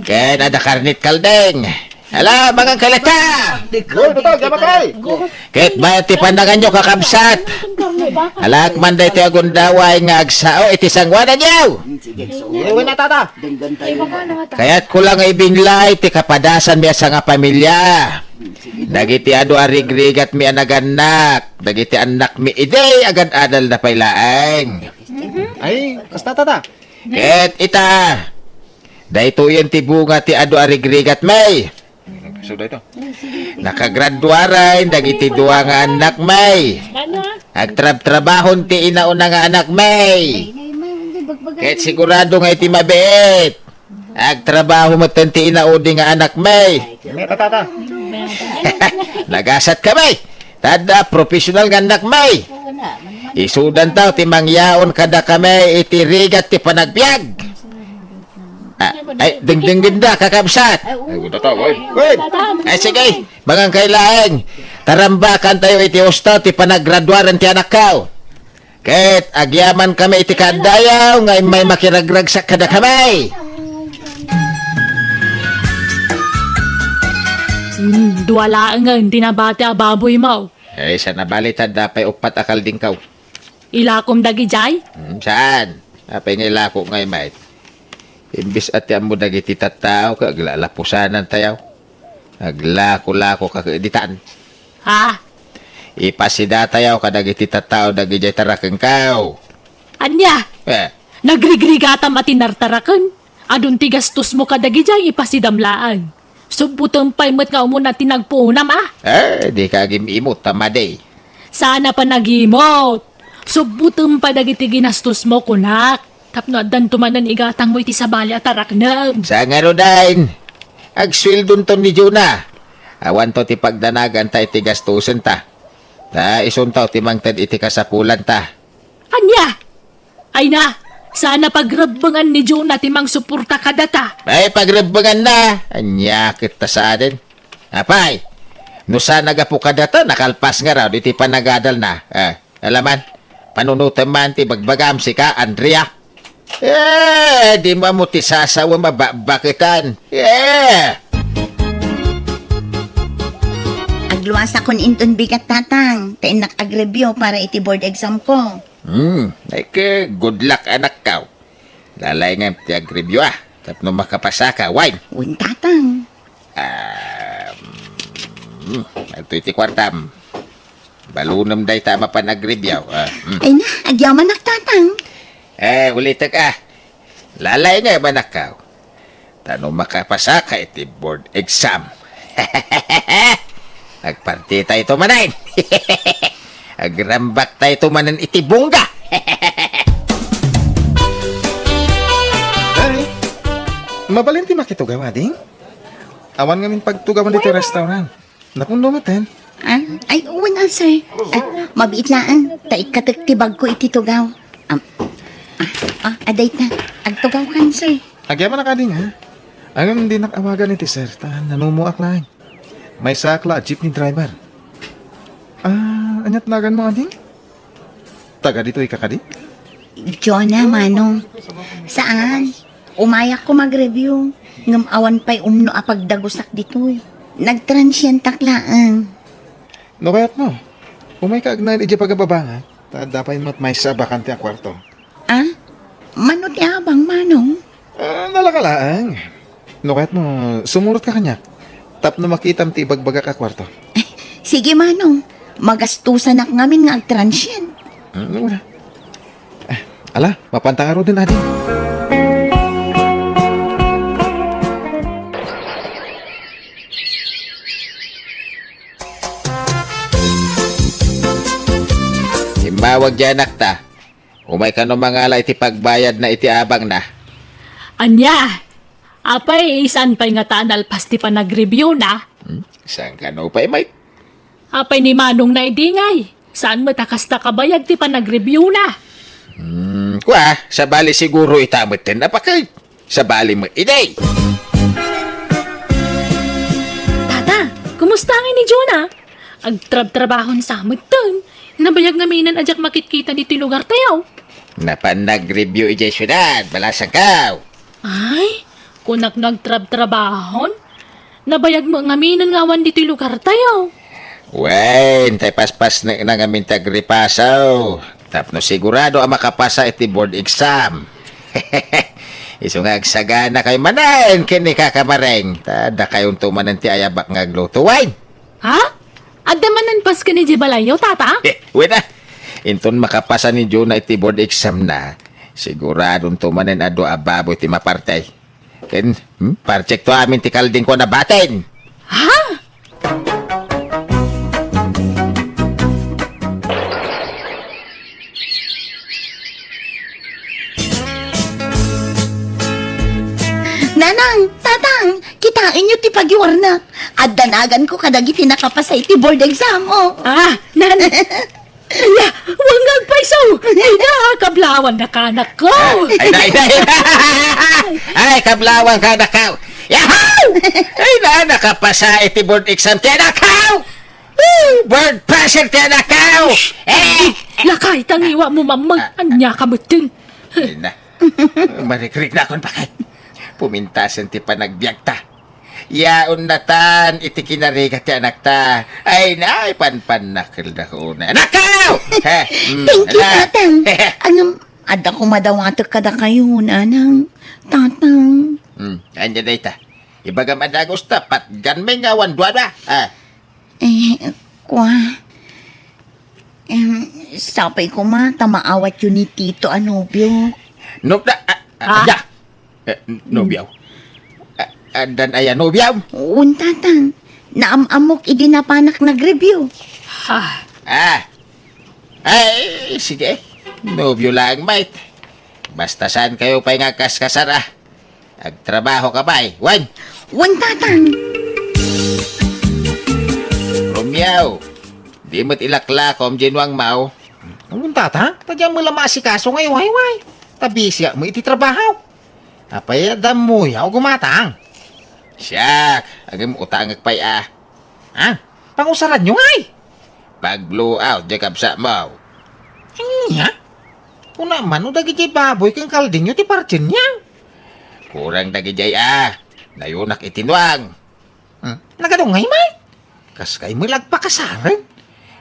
Ken adda karnet kaldeng. Ala, mangan kay latta! Ket bayat ti pananganyo, kakabsat. Alaak man daytoy a gundaway nga agsao iti sanguananyo. Wen a, tata. Kayatko la nga ibinlay ti kapadasanmi a sangapamilya. Dagiti adu a rigrigatmi a nagannak, dagiti annakmi idi agad-adalda pay laeng. Ay, kasta, tata. Ket ita, daytoyen ti bunga ti adu a rigrigatmi. Isu dayta. Nakagraduaren dagiti dua nga annakmi. Agtrabtrabahon ti inauna nga annakmi. Ket sigurado nga iti mabiit, agtrabaho metten ti inaudi nga annakmi. Meta, tata. Nagasatkami. Ta adda professional nga annakmi. Isudantayo ti mangyaon kadakami iti rigat ti panagbiag. Ah, ay, dengdenggendak, kakabsat. Ay, wen, tata, wen. Wen. Ay, sige, mangan kay laeng. Tarambakantayo iti husto ti panagraduaren ti anakko. Ket agyamankami iti kaaddayo nga immay makiragragsak kadakami. Hmm, dua laengen ti nabati a baboymo. Ay, saan a bali ta adda pay uppat a kaldingko. Ilakom dagidiay? Hmm, saan? Apay nga ilako ngay met? Imbes a ti ammo dagiti tattao ket aglalapusanantayo. Aglako-lako ka ket ditan. Ha? Ipasidatayo kadagiti tattao dagidiay tarakenko. Ania? Eh. Nagrigrigatam a ti nartaraken? Adun ti gastosmo kadagidiay, ipasidam laeng. Subbotem pay met nga umuna ti nagpuonam a. Eh, dika agim-imot ta madi. Saan a panagimot. Subbotem pay dagiti ginastosmo, kunak. Tapno addanto manen igatangmo iti sabali a taraknem. Saan ngaruden? Agsueldonto ni Jonah. Awanto ti pagdanaganta iti gastosenta. Ta isunto ti mangted iti kasapulanta. Ania? Ay na, saan a pagrebbengan ni Jonah ti mangsuporta kadata. Ay, pagrebbenganna. Ania ket ta saanen? Apay, no saan a gapu kadata, nakalpas ngarud iti panagadalna. Eh, ala man, panunotem man ti bagbagam, sika, Andrea. Eh, dimo ammo ti sasawem a babbaketan. Eh! Agluasakon inton bigat, Tatang, ta innak agreview para iti board exam ko. Hmm, ay ke, good luck, anakko. Lalaingem ti agreview, ah, tapno makapasaka, wen. Wen, Tatang. Ah, hmm, adtoy ti kuartam. Balunem dayta a mapan agreview, ah, hmm. Ay na, agyamanak, Tatang. Eh, ulitek, ah. Lalaingem, anakko. Ta no makapasaka iti board exam, agpartitayto manen. Agrambaktayo manen iti bongga. Ay, mabalin ti makitugaw, ading? Awan ngamin pagtugawan ditoy restaurant. Napuno metten. Ah, ay, wen a, sir. Ah, mabiit laeng, ta ikkatek ti bagko iti tugaw. Am, ah, ah, adayta. Agtugawkan, sir. Agyamanak, ading, ha? Ngem dinak awagan iti sir, ta nanumoak laeng. Maysaak la a jeepney driver. Ah, aniat naganmo, ading? Taga ditoy ka kadi? Jonah, Manong. Saan? Umayak ko mag-review. Ngem awan pay umno a pagdagusak ditoy. Nagtransientak laeng. No kayat mo, umayka agnaed idiay pagababanga, ta adda pay met maysa a bakante a kuarto. Ah? Mano ti abang, Manong? Ah, nalaka laeng. No kayat mo, sumurotka kaniak. Tapno makitam ti ibagbagak a kuarto. Sige, Manong. Magastusanak ngamin nga agtransient. Hmm, ano na? Ah, ala, mapanta ngaruden, ading. Immawag diay anakta. Umay kano mangala iti pagbayadna iti abangna. Ania? Apay, saan pay ngata a nalpas ti panagreviewna? Hmm? Saan kano pay, Mike? Apay ni Manongna idi ngay? Saan met a kasta kabayag ti panagreviewna? Hmm, kua, sabali siguro ita metten a paket. Sabali met idi. Tata, kumusta ngay ni Jonah? Agtrabtrabahon sa metten. Nabayag ngamin a diak makitkita ditoy lugartayo. Napan nag-review idiay siudad, balasangko. Ay, kunak nagtrabtrabahon? Nabayag met ngamin nga awan ditoy lugartayo. Wen, tay paspasnekna ngamin ti agripasaw. Tapno sigurado a makapasa iti board exam. Isu nga agsaganakayo manen ken ni Kaka Mareng. Ta dakayo unto manen ti ayabak nga agluto, wen. Ha? Adda manen pasken idiay balayyo, Tata? Eh, wen a. Inton makapasa ni Jonah iti board exam na, sigurado unto manen a dua a baboy ti maparti. Ken, hmm, partekto amin ti kaldingko a nabatin. Ha? Nanang, Tatang, kitaenyo ti pagiwarnak. Adda naganko kadagiti nakapasa iti board exam, oh. Ah, nan-, Ala, wen nga agpayso! Ay na, kablawan na kanakko! Ay na, ay na, ay na! Ay, kablawan kanakko! Yahoo! Ay na, nakapasa iti board exam ti anakko! Woo! Board passer ti anakko! Eh! Lakay, tangiwa mo, mamang. Ania ka metten? Ay na. Marikrik na akon bakit. Pumintasen ti panagbiagta. Yaon natan iti kinarigat ti anakta. Ay, na, ay, panpannakel da ko na. Anakko! He, mm, Thank you, ala. Tatang. Ngem, adda ko madawatek kadakayo, Nanang, Tatang. Mm, anya dayta? Ibagam a dagus ta, patgan mi nga awan duadua. Ah. Eh, kua. Em, sapay koma ta maawatyo ni Tito a nobio. No, da, ah, ah, Ah? Ya. Eh, n-, nobio. Ah, addan aya nobio? Wen, Tatang. Naam-ammok idi napanak nag-review. Ha? Ah. Ay, sige. Nobio lang, mate. Basta saan kayo pay nga agkaskasar, ah. Agtrabaho ka pay, wen? Wen, Tatang. Romeo, di met ilaklakom, Ginwang Mau. Wen, Tatang? Ta diak met la maasikaso ngay, way, way. Ta busyak met iti trabaho. Apay, adda ammoyo, gumatang? Siak, agim utangek pay, ah. Ah, pangusaranyo ngay? Pag-blow out, diay kabsatmo. Ania? Kuna man no dagidiay baboy ken kaldingyo ti partienyo? Kurang dagidiay, ah. Nayunak iti nuang. Hmm, nagadu ngay, Mike? Kas kay met la agpakasaren?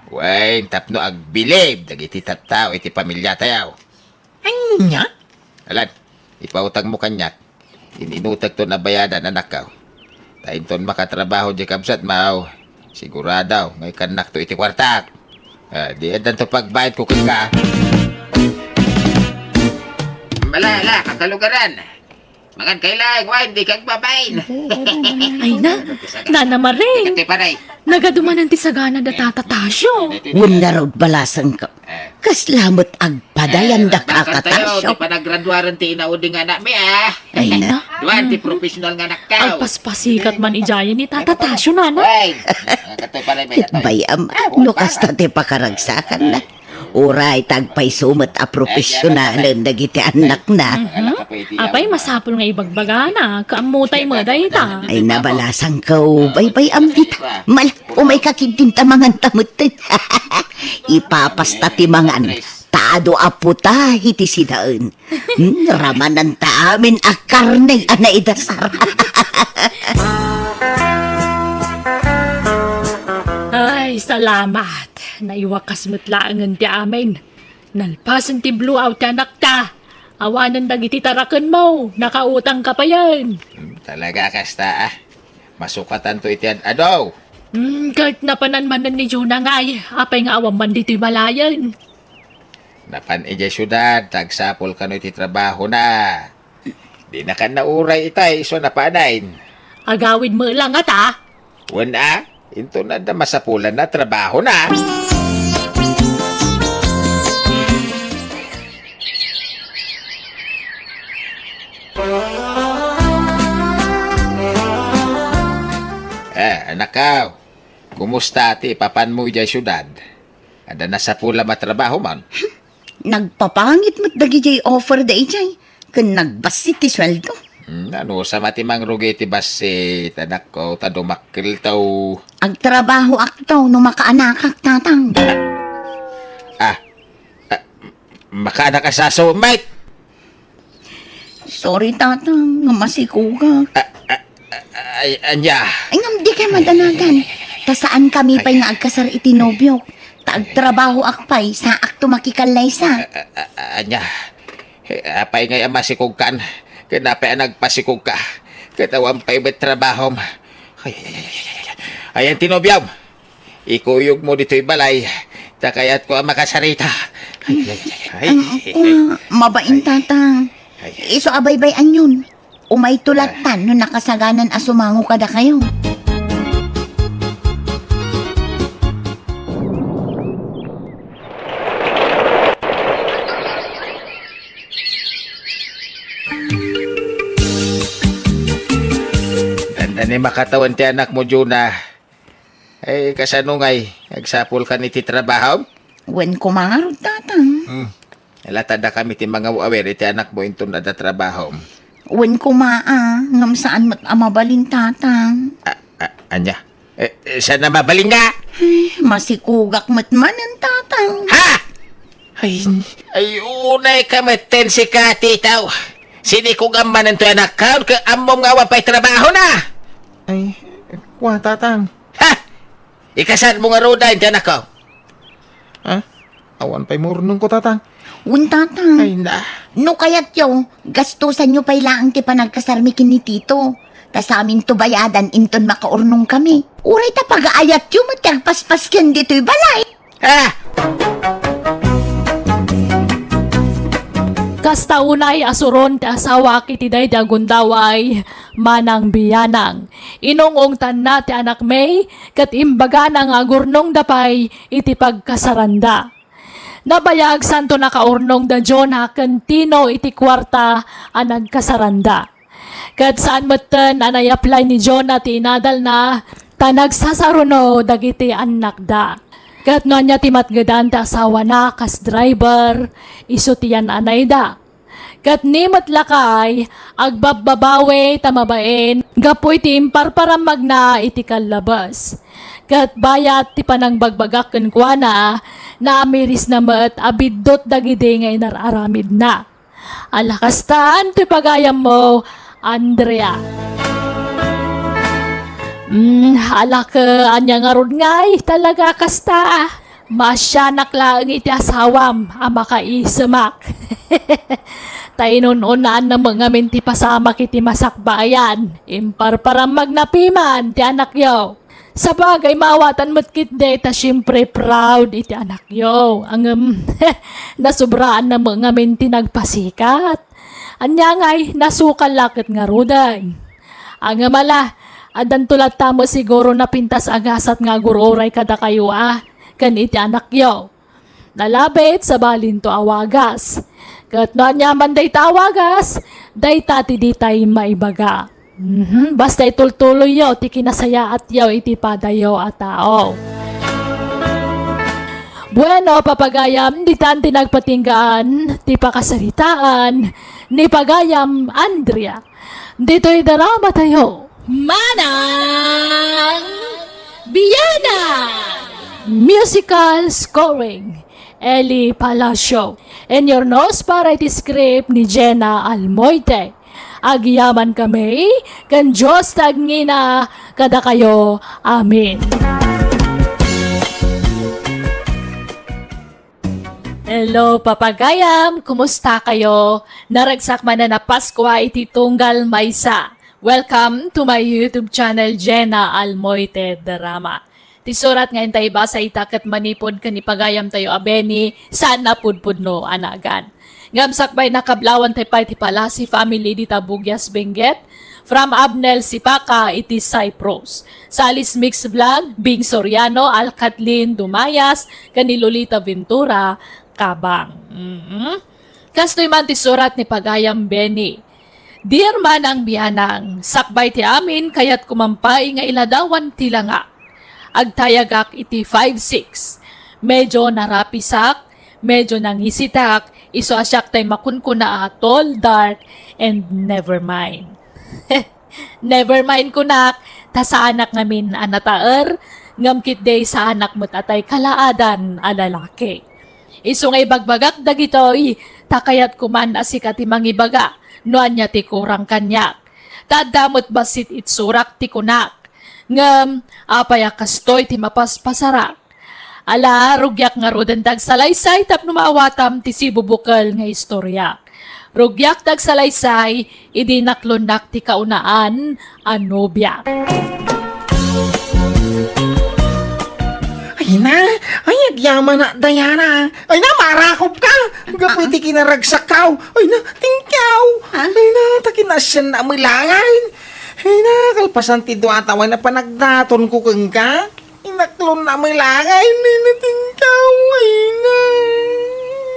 Wen, tapno agbilib dagiti tattao iti pamiliatayo. Ania? Alan, ipautangmo kaniak. In-inutekton a bayadan, anakko. Ta inton makatrabaho diay kabsatmo, sigurado nga ikannakto iti kuartak. Ah, di addanto pagbayadko kenka. Ala, ala, kakalugaran. Mangan kay laeng, wen, di kag babain. Ay na, Nana Maring. Ikaw, ti panay. Nagadu manen ti sagana da Tata Tasio. Wen ngarud, balasangko. Eh. Kasla met agpadayan da Kaka Tasio. Di panagraduaren ti inaudi nga anakmi, ah. Ay na. Duan ti professional nga anakko. Agpaspasikat man idiay ni Tata Tasio, Nana. Ay, katoy panay, may katoy. Bayam, no kasta ti pakaragsakanna. Uray ta agpayso met a profesionalen dagiti annakna. Mhm. Apay, masapul nga ibagbagana, kaammotay met dayta. Ay, nabalasangko, baybay-am dita. Mal, umayka ketdin ta manganta metten. Ipapasta ti mangan. Ta adu a puta iti sidaen. Hmm, ramananta amin a karne a naidasar. Ay, salamat. Naiwakas met laengen ti amin. Nalpasen ti blowout ti anakta. Awanen dagiti tarakenmo, nakautangka payen. Hmm, talaga kasta, ah. Masukatanto iti ad-adu. Hmm, ket napanan manen ni Jonah ngay, apay nga awan man ditoy balayen? Napan idiay siudad, ta agsapul kano iti trabahona. Dina kan nauray itay isu a napanen. Agawid met la ngata? Wen a, inton adda masapulanna a trabahona. Eh, anakko, kumusta ti papanmo idiay siudad? Adda nasapulam a trabaho man? Nagpapangit met dagidiay offer daydiay, ken nagbassit ti sueldo. Hmm, anusam a ti mangrugi ti bassit, anakko, ta dumakkelto. Agtrabahoakto no makaanakak, tatang. Ah, ah, makaanak a saso, mate? Sorry, tatang, nga masikugak. Ah, ah, ah, ay, anya? Ay, ngem dikay madanagan. Ta saankami pay nga agkasar iti nobiok. Ta agtrabahoak pay, saakto makikallaysa. Ah, ah, ah, anya? Eh, apay ngay a masikugkan? Ken apay a nagpasikugka? Ket awan pay met trabahom. Ay, ay, ay, ay, ay, ay. Ayan ti nobiom. Ikuyogmo ditoy balay, ta kayatko a makasarita. Ay, ay, ay, ay. Ang ako, mabain, tatang. Ay. Isu a baybay-anyon. Umayto lattan no nakasaganan a sumango kadakayo. Dandani makatawen ti anakmo, Jonah. Eh, kasano ngay? Agsapulkan iti trabahom? Wen koma ngarud, tatang. Hmm. Ala, ta dakami ti mangaw-awir iti anakmo inton adda trabahom. Wen koma a, ngem saan met a mabalin, tatang. A, a, anya? Eh, eh, saan a mabalin nga? Ay, masikugak met manen, tatang. Ha? Ay, ay, unay ka metten sika, titaw. Sinikugam manen toy anakkaon, ket ammom nga awan pay trabahona. Ay, kua, tatang. Ha? Ikasaanmo ngaruden ti anakko? Ha? Awan pay maurnongko, tatang. Wen, tatang. Ay, na. No kayatyo, gastusanyo pay laeng ti panagkasarmi ken ni Tito. Ta saminto bayadan inton makaurnongkami. Uray ta pagaayatyo met ti agpaspas ken ditoy balay. Ah! Kasta unay a suron ti asawak iti daydi a gundaway, manang biyanang. Inung-ungtanna ti anakmi, ket imbagana nga agurnongda pay iti pagkasaranda. Nabayag santo nakaurnongda Jonah ken Tino iti kuarta a nagkasaranda. Ket saan metten a naiaplay ni Jonah ti inadalna, ta nagsasaruno dagiti annakda. Ket no ania ti matgedan ti asawana kas driver, isu ti yan-anayda. Ket ni met lakay, agbabbabawi ta mabain gapu iti imparparammagna iti kallabes. Ket bayat ti panangbagbagak kenkuana, naamirisna met a biddut dagidi nga inar-aramidna. Ala kastan ti pagayammo, Andrea. Mm, ala ket ania ngarud ngay, talaga kasta. Maasianak laeng iti asawam a makaisemak. Ta inun-unaanna met ngamin ti pasamak iti masakbayan. Imparparammagna piman ti anakyo. Sabagay, maawatan met ketdi ta siempre proud iti anakyo. Ngem, nasubraanna met ngamin ti nagpasikat. Ania ngay, nasukal la ket ngaruden. Ngem ala, addanto latta met siguro napintas a gasat nga agur-uray kadakayo a, ken iti anakyo. Nalabit, sabalinto a wagas. Ket no aniaman dayta a wagas, dayta ti ditay maibaga. Mhm, basta itultuloyyo ti kinasayaatyo iti padayo a tao. Bueno, papagayam, ditan ti nagpatinggaan ti pakasaritaan ni pagayam Andrea. Ditoy drama tayo. Manang Biana! Musical scoring. Eli Palacio. Inyurnos para iti script ni Jenna Almoite. Agyamankami, ken Dios ti agngina kadakayo. Amen. Hello, papagayam! Kumusta kayo? Naragsak manen a Paskua iti tunggal maysa. Welcome to my YouTube channel, Jenna Almoite Drama. Ti surat nga inta ibasa ita ket manipud ken ni pagayamtayo a Benny, saan a pudpudno a nagan. Ngem sakbay, nakablawantay pay ti Palasi family dita Bugias, Benguet, from Abnel Sipaka iti Cyprus. Salis Mix Vlog, Bing Soriano, Al Kathleen Dumayas, ken ni Lolita Ventura, Kabang. Mhm. Kastoy man ti surat ni pagayam Benny. Dear Manang Bianang, sakbay ti amin, kayatko man pay nga iladawan ti langa. Agtayagak iti five six. Medyo narapisak, medyo nangisitak, isu a siak tay makunkuna a tall, dark, and never mind. Never mind kunak, ta saanak ngamin a nataer, ngem ketdi saanak met a tay kalaadan a lalaki. Isu nga ibagbagak dagitoy, ta kayatko man a sika ti mangibaga no ania ti kurang kaniak. Ta adda met bassit itsurak ti kunak. Ngem apay a kastoy ti mapaspasarak? Ala, rugiak ngaruden ti agsalaysay tapno maawatam ti sibubukel nga istoriak. Rugiak ti agsalaysay idi naklonnak ti kaunaan a nobiak. Ay na, ay, agyamanak, Diana. Ay na, marakop ka. Gapu iti kinaragsakkaw. Ay na, tingkaw. Ah? Ay na, ta kinasiannak met laeng. Ay na, kalpasan ti dua a tawen a panagdatonko kenka. Inaklonnak met laeng, ay na, tingkaw, ay na.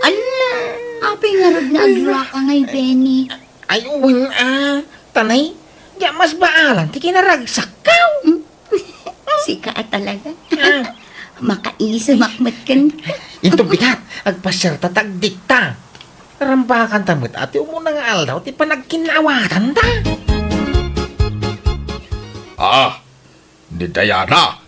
Ala, apay ngarud nga agluaka ngay, Benny? Ay, wen a. Tanay, diak masbaalan ti kinaragsakkaw. Hmm? Sika a talaga. Ah. Makaisimak met kenka. Inton bigat, agpasiarta ta agdikta. Rambakanta met a ti umuna nga aldaw ti panagkinnaawatanta. Ah, ni Diana,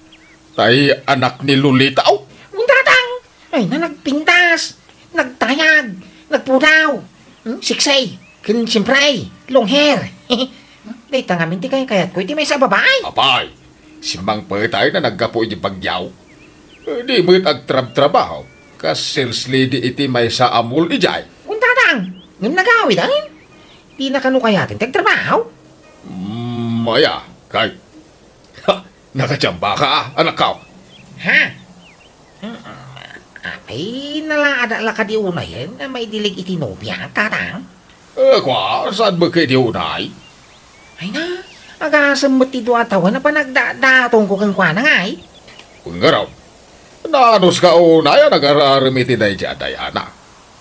tay anak ni Lolita. Aw, un, tatang! Ay na, nagpintas, nagtayag, nagpudaw, hmm, sexy, ken siempre, long hair. Dayta ngamin ti kaykayatko iti maysa a babai. Apay, simmangpetay a naggapu iti Baguio. Eh, di met agtrabtrabaho, kas sales lady iti maysa a mall idiay. Un, tatang, ngem nagawid, ay? Dina kano kayaten ti agtrabaho? Mm, aya, kay Ha! Nakachamba ka, anakko. Ha? Hmm, apay, nalaadak la kadi unayen a maidilig iti nobia, tatang? Eh, kua, saan met kadi unay? Ay na, agasem met ti dua a tawen a panagdadatonko kenkuana ngay. Ngarud, naanus ka unay a nagar-arem iti daydi a Diana?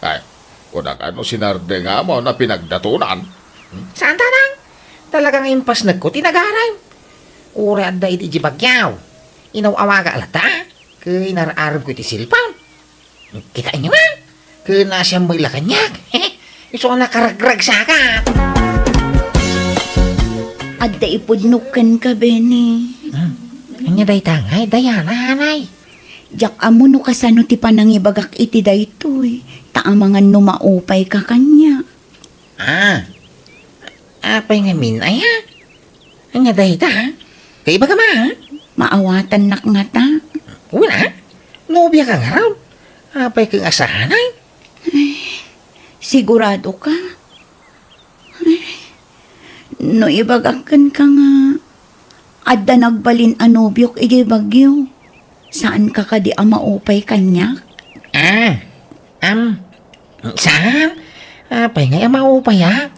Ay, kunak a no sinardengam a pinagdatonan. Hmm? Saan, tatang? Talaga nga impasnekko ti nagarem. Uray adda idi Baguio, inaw-awagak latta, ket inar-aremko iti cellphone. Kitaenyo man, ket naasiam met la kaniak. Isu a nakaragragsakak. Adda ipudnok kenka, Benny. Hmm? Ania dayta ngay, Diana, anay? Diak ammo no kasano ti panangibagak iti daytoy, ta amangan no maupayka kaniak. Ah. Apay ngamin, aya? Ania dayta, ha? Kaibagam, ha? Maawatannak ngata? Wen a? Nobiaka ngarud. Apay ket nga saan, ay? Ay, sigurado ka? Ay, no ibagak kenka nga adda nagbalin a nobiok idiay Baguio, saanka kadi a maupay kaniak? Ah, am, saan? Apay ngay a maupayak?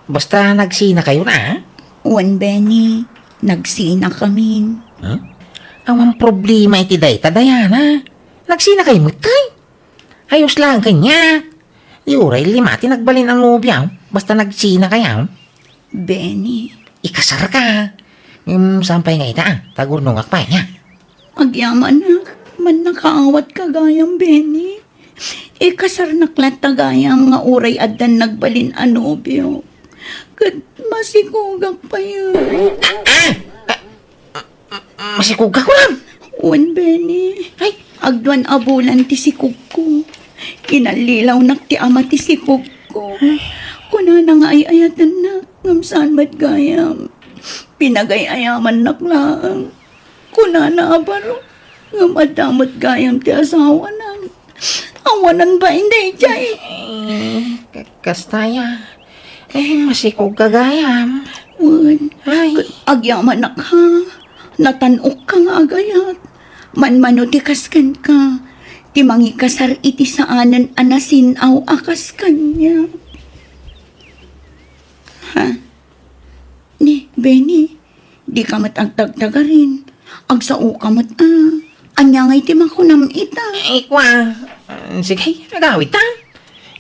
Basta nagsinakayon, a? Wen, Benny, nagsinakamin. Hmm? Awan problema iti dayta, Diana. Nagsinakayo met, kay? Ayos laeng kaniak. Di uray lima ti nagbalin a nobia, basta nagsinakayo. Benny. Ikasarka. Ngem saan pay nga ita, a? Tagurnongak pay, nia. Agyamanak, mannakaawat ka gayam, Benny. Ikasarnak latta gayam nga uray addan nagbalin a nobio. Ket masikogak pay. Ah! Ah! Ah! Ah! Masikogak, kunam? Wen, Benny. Ay, Agduan a bulan ti sikogko. Inallilawnak ti ama ti sikogko. Kunana nga ay-ayatennak, ngem saan met gayam. Pinagay-ayamannak laeng. Kunana a baro, ngem adda met gayam ti asawana. Awanan bain daydiay. Eh, ka-, kasta ya. Eh, masikog ka gayam. Wen, ay. Agyamanak ha. Natan-okka nga agayat. Manmano ti kas kenka. Ti mangikasar iti saanen a nasin-aw a kas kaniak. Ha? Ni, Benny, dika met agtagtagarin. Agsaoka met a. Ania ngay ti makunam ita? Ay, kua. Ah, sige, agawidta.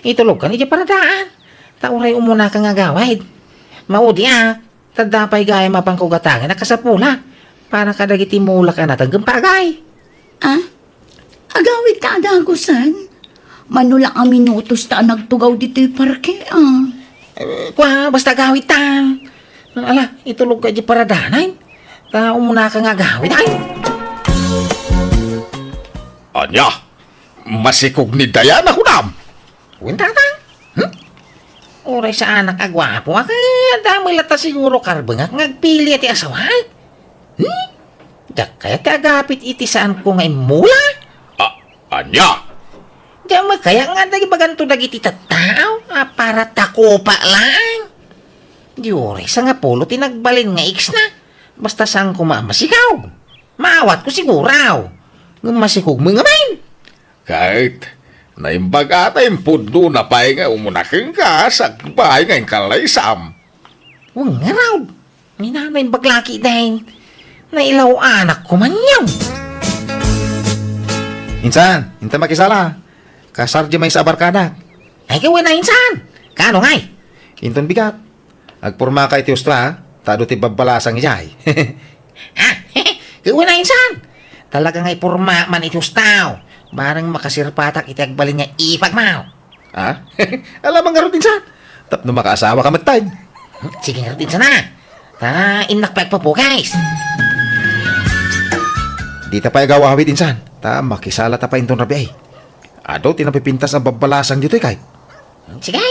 Itulogkan iti paradaan. Ta uray umunaka nga agawid. Maudiak. Ta adda pay gayam a pangkugatangan a kasapulak. Para kadagiti mulak a nateng ken pagay. Ah? Agawidta a dagusen? Mano la a minutos ta a nagtugaw ditoy parke, ah. Eh, kua, basta agawidta. Ala, itulogka iti paradaan. Ta umunaka nga agawid, ay. Ania? Masikog ni Diana, kunam? Wen, tatang. Hmm? Uray saanak a guapo, a, kaya damo latta siguro karbengak nga agpili ti asawak. Hmm? Diak kayat ti agapit iti saanko nga immula? A-, ania? Diak kayat nga dagiti baganto dagiti tattao a para takopa laeng. Di uray sangapulo ti nagbalin nga ex na. Basta saan koma a masikog. Maawatko siguro. Ngem masikog met ngamin. Ket naimbag a ta impudnona pay nga umuna kenka sakbay nga inkalaysam. Wen ngarud, ni Nanay Baglaki dayta. Nailaw-anak ko man yan. Insan, inta makisala. Kasar di maysa a barkadak. Ay, kawen a insan. Kano ngay? Inton bigat. Agpormaka iti husto, ha? Ta adu ti babbalasang idiay. Ah, kawen a insan. Talaga nga iporma man iti husto. Bareng makasirpatak iti agbalin nga ipagmaw. Ha? Alamang ngarud insan. Tapno makaasawaka metten. Sige ngarud insan, a. Ta innak pay agpupukis. Dita pay agaw-awid insan. Ta makisalata pay inton rabii. Adu ti napipintas a babbalasang ditoy kay. Sige.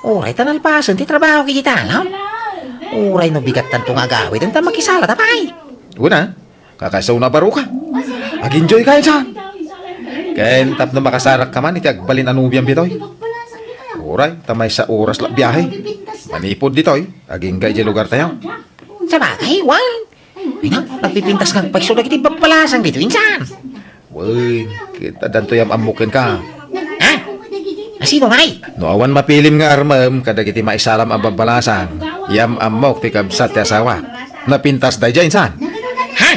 Uray ta nalpasen ti trabaho iti aldaw. Uray no bigattanto nga agawid, ta makisalata pay. Una, kakaiso na baruka. Ag-enjoy ka, insan. Ken tapno makasarakka man iti agbalin a nobiam ditoy. Uray, ta maysa oras la biahe. Manipud ditoy, agingga iti lugartayo. Sabagay, wen. Ay na, nagpipintas nga agpaiso dagiti babbalasang ditoy, insan. Wen, ket addanto yam-ammok kenka. Ha? Asino ngay? No awan mapilim nga armem kadagiti maisalam a babbalasang, yam-ammok ti kabsat ti asawa. Napintas daydiay, insan. Ha?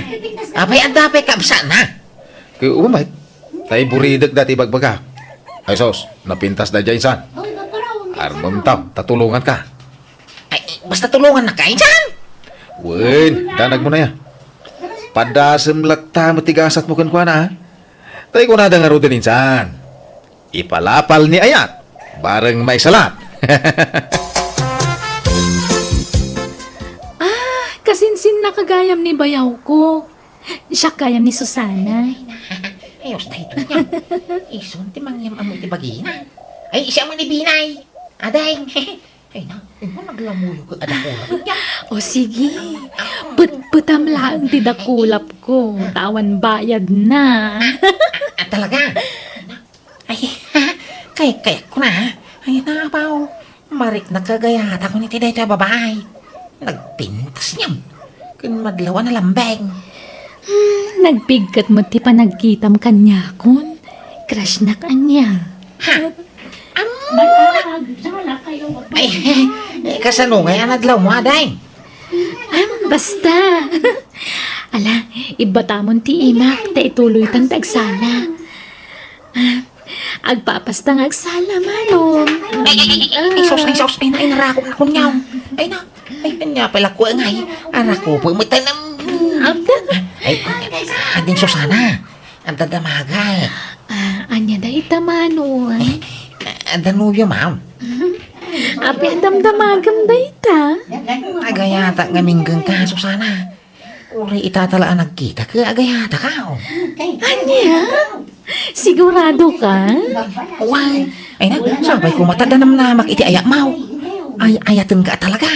Apay adda pay kabsatna? Ket umay, tay buridek dati bagbaga. Ay sus, napintas daydiay, insan. Armem ta, ta tulonganka. Ay, basta tulongannak, insan! Wen, danagmo na ya. Padasem latta met ti gasatmo kenkuana, ha? Tay kunada ngaruden, insan. Ipalapal ni ayat, bareng maisalat. Ah, kasinsinna ka gayam ni bayawko. Siak gayam ni Susana. Ay, usta ito niya. Isun ti mangyam-ammo iti bagina. Ay, siya mo ni Binay. Aday. Ay na, imo naglamuyo ko, ada ko. O sige, petpetam laeng ti dakulap ko, ta awan bayad na. Ah, ah, talaga? Ay, kay, kay ko na. Ay na, abaw. Mariknak kagayat ako ni ti daytoy a babae. Nagpintas niya. Ken madlaw a nalambeng. Hmm, nagpigket met ti panagkitam kaniakon. Crush nak ania. Ha? Am-, ay, eh, kasano ngay a nadlaw mo, aday? Ah, basta. Ala, ibbatamon ti imak, ta ituloytan ti agsala. Ah, agpapasta nga agsala, Manong. Ay, ay, ay, ay, ay, sus, ay, sus, ay, na, ay, narakop na kunyaw. Ay, na, ay, anya pala ko, ay, arakop, matanam. Ay, adin Susana, ang dadamaga, eh. Ah, anya da ita, Manong? Eh, ang danubyo, ma'am. Api ang damdamagam da ita? Agayata nga minggang ka, Susana. Uray ita ta la a nagkita ket agayataka. Ania? Sigurado ka? Wen, ay na, sapay koma ta danamnamak iti ayatmo. Ay, ayatenka talaga.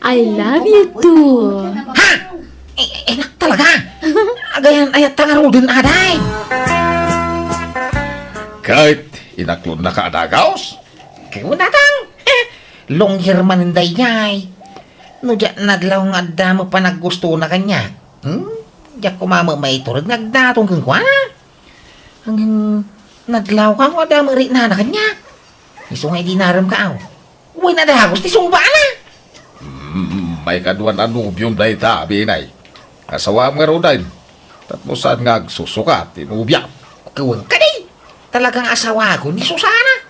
I love you too. Ha? Eh, eh, talaga? Agayan, ayat ta ngaruden, aday. Ket inaklodnaka a dagaus? Ket kunatang, long year manen daydiay. No diak nadlaw nga adda met panaggustona kaniak, hmm? Diak koma met maitureg nga agdaton kenkuana. Ngem nadlawka nga adda met riknana kaniak. Isu nga idi naremka, aw. Wen a dagus ti sungbaana. Mm, maikaduan a nobiom dayta, Binay. Asawaem ngaruden. Tapno saan nga agsusukat ti nobiam. Wen kadi. Talaga nga asawakon ni Susana.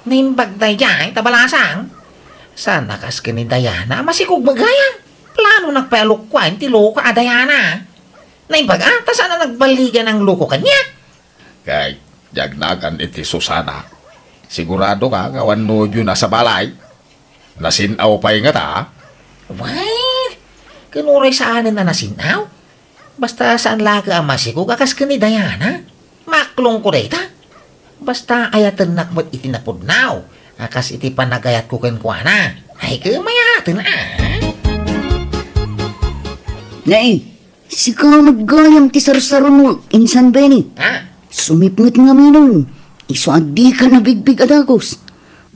Naimbag daydiay ta balasang. Saan a kas ken ni Diana a masikog met gayam. Planonak pay a lukuaen ti loko a Diana. Naimbag a, ta saan a nagballigan ang loko kaniak. Kay, diak nagan iti Susana. Siguradoka nga awan nobiona sa balay? Nasin-aw pay ngata? Wen, ken uray saanen a nasin-aw. Basta saan la ket a masikog a kas ken ni Diana. Maklongko dayta. Basta ayatennak met iti napudno a kas iti panagayatko kenkuana. Ay, ket mayaten a. Nay, sika met gayam ti sarsaronmo, Insan Benny. Ha? Sumipnget ngaminen, isu a dika nabigbig a dagus.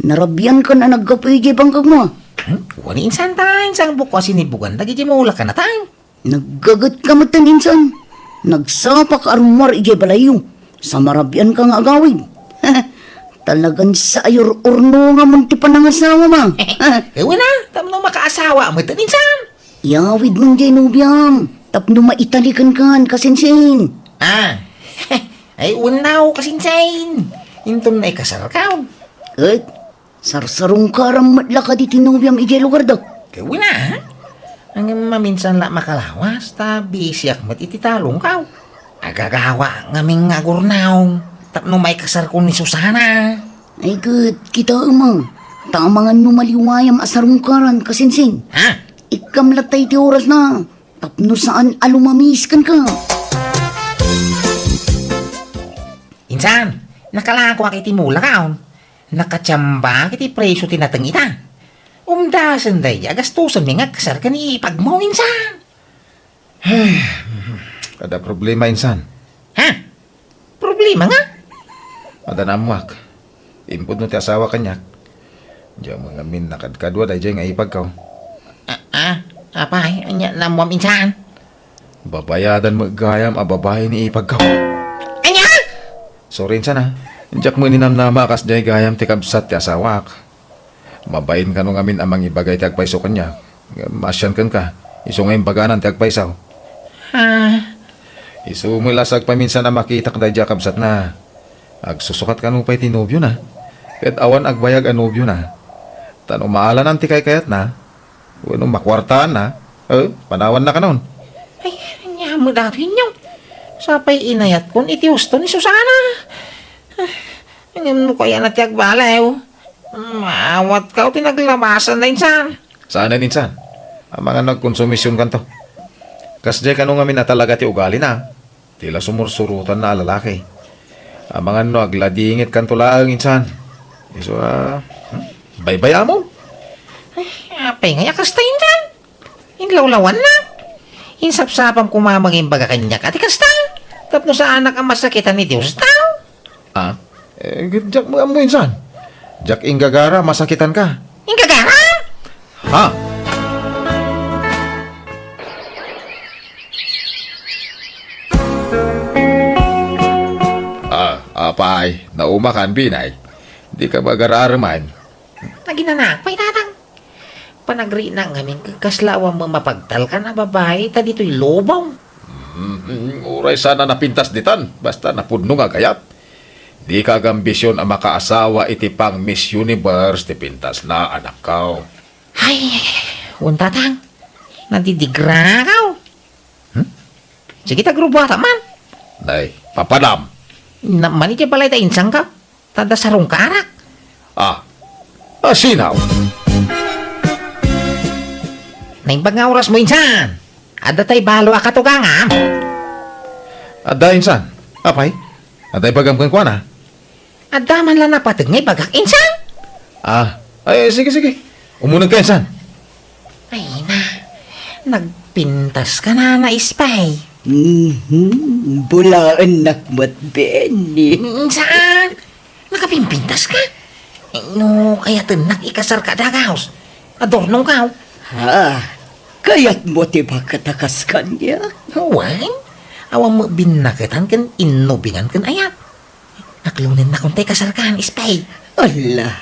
Narabiankan a naggapu idiay bangkagmo. Hmm? Wen, Insan, tay, sangbukko a sinibugan dagiti mulak a natay. Naggagetka metten, Insan. Nagsapaka a rummuar idiay balayyo. Sa marabianka nga agawid. Talagan sa ayur-urno nga mun ti panangasawam. Wen a, tapno makaasawa metten, Insan. Iyawid man diay nobiam, tapno maitalikan kan, kasinsin. Ah, ay, unaw, kasinsin. Inton naikasarkaw. Ket, sarsarungkaram met la kadi ti nobiam idiay lugarda? Ket wen a, ha? Ngem maminsan la makalawas, ta bisiak met iti talongkaw. Agagawa ngamin nga agurnaw, tapno maikasarko ni Susana. Ay, ket, kitaem a, ta amangan no maliwayam a sarungkaran, kasinsin. Ha? Ikkam latta iti orasna, tapno saan a lumamis kenka. Insan, nakalakoak iti mulakaon. Nakatiambak iti presio ti nateng ita. Umdasen daydi a gastosenmi nga agkasar ken ni ipagmo, Insan. Adda problema, Insan. Ha? Problema nga? Adda naammoak. Impudno ti asawa kaniak. Diak met ngamin nakadkadua daydiay nga ipagko. Ah, ah, apay, ania naammoam, Insan? Babayadan met gayam a babai ni ipagko. Ania? Sorry, Insan, a. Diak met ninamnama a kasdiay gayam ti kabsat ti asawak. Mabain kano ngamin a mangibaga iti agpayso kaniak. Ngem maasian kenka, isu nga imbaganan ti agpayso. Ah. Isu met la sagpaminsan a makitak daydiay a kabsatna. Agsusukat kano pay ti nobiona. Ket awan agbayag a nobiona. Ta no maalanan ti kaykayatna, wenno makuartaanna, eh, panawanna kanon. Ay, ania met daytoy, Inyong? Sapay inayatkon iti husto ni Susana. Ah, ngem no kayatna ti agbaliw, maawatka ti naglabasanna, Insan. Saanen, Insan. Amangan no agkonsumisionkanto. Kasdiay kano ngamin a talaga ti ugalina. Ti la sumursurotanna a lalaki. Amangan no agladingitkanto laeng, Insan. Isu a, hmm? Baybay-amon. Ay, apay ngay a kasta, Insan? Inlawlawannak. Insapsapam koma mangimbaga kaniak a ti kasta. Tapno saanak a masakitan ni Dios tao. Ah? Eh, diak met ammo, Insan. Diak inggagara, masakitanka. Inggagara? Ha? Ah, apay, naumakan, Binay. Dika magar-areman. Naginanak pay, Tatang. Panagrina ngamin, kasla awan mapagtalkan a babai ta ditoy lubong. Mm, uray sana napintas ditan, basta napudno nga agayat. Dika agambision a makaasawa iti pang Miss Universe ti pintasna, anakko. Ay, wen, Tatang, nadidigrakaw. Hmm? Sige, ta agrubuata man. Nay, papadam. Naman iti balay ta insangka. Tada sarungkarak. Ah, asinaw. Naimbag nga orasmo, Insan. Adda tay balo a katugangam? Adda, insan. Apay? Adda ibagam kenkuana? Adda man la napateg nga ibagak, insan? Ah, ay, sige, sige. Umuneg ka, insan. Ay na, nagpintas ka na, Nana Espay. Mhm, bulaennak met, Benny. Insan? Nakapimpintas ka? Eh, no kayatennak ikasar ka dagus, adurnong ka. Ha? Kayatmo ti baket a kas kaniak? Wen, awan met binnaketan ken innubingan ken ayat. Aklonennakon tay kasar kan, Espay. Ala.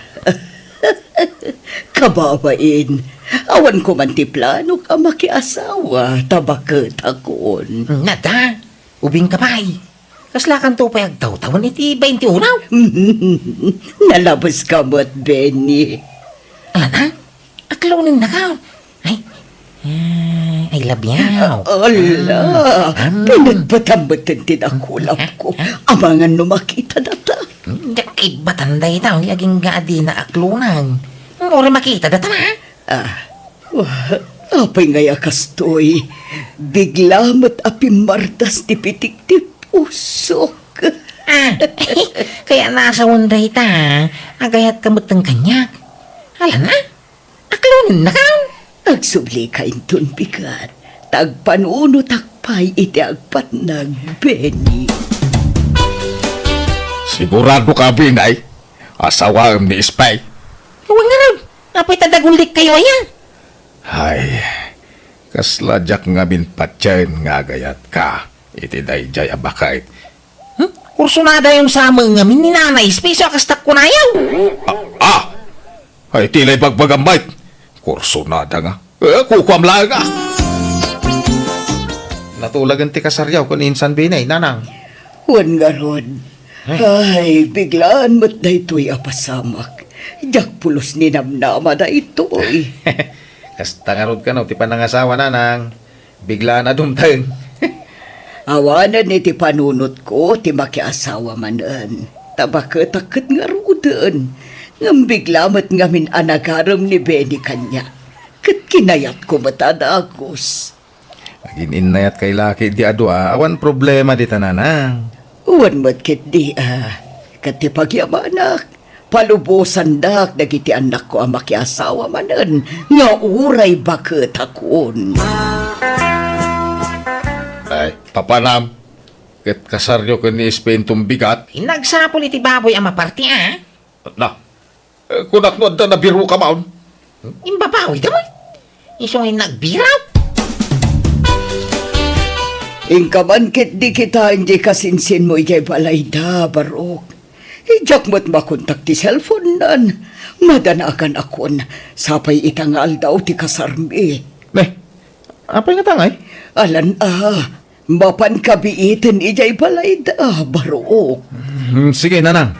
Kababain, awan ko man ti planok a makiasawa ta baketakon. Nada, ubing ka pay. Kaslakanto pay agtawtawen iti baintiuno? Nalabes ka met, Benny. Ala na? Aklonennaka. Ay, ah, I love you. Ala, mm, pinatpatam met ti dakulapko. Amangan no makita data. Diak ibbatan dayta, agingga a dina aklonan. Uray makita data na. Ah, wa-, apay ngay a kastoy? Bigla met a pimmardas ti pitik ti pusok. Ah, kaya nasawen dayta, agayat ka met kaniak. Ala na, aklonennaka. Agsubli ka inton bigat, ta agpanunotak pay iti agpatnag, Benny. Sigurado ka, Binay? Asawaem ni Espay? Wen ngarud, apay ta dagullikkayo aya? Ay, kasla diak ngamin patien nga agayat ka iti daydiay a baket. Hmm? Kursonadayon sa amin ngamin ni Nana Espay, so a kastak kunayo. Ah, ah! Ay, ti la ibagbagam, Mike. Kursonada nga. Eh, kukuam laeng, ah. Natulagen ti kasaryo ken insan Binay, Nanang. Wen ngarud. Ay. Ay, biglaan met daytoy a pasamak. Diak pulos ninamnama daytoy. Kasta ngarud kano ti panangasawa, Nanang. Biglaan a dumteng. Awanen iti panunotko ti makiasawa manen, ta baketak ket ngaruden. Ngem bigla met ngamin a nagarem ni Benny kaniak, ket kinayatko met a dagus. Agin-innayat kay laki di a dua, awan problema dita, Nanang. Wen met ketdi a, ket ti pagyamanak, palubosandak dagiti annakko a makiasawa manen nga uray baketakon. Ay, papanam, ket kasaryo ken ni Espay inton bigat? Nagsapul iti baboy a maparti, a? Na, eh, kunak no adda nabiruka maon. Imbabawida met. Isu nga nagbiraw. Inka man ketdi kitaen diay kasinsinmo idiay balayda, Barok. Diak met makontak ti cellphone-nan. Madanaganakon, sapay ita nga aldaw ti kasarmi. Ne, apay ngata ngay? Alan a, mapan kabiiten idiay balayda, Barok. Hmm, sige, Nanang.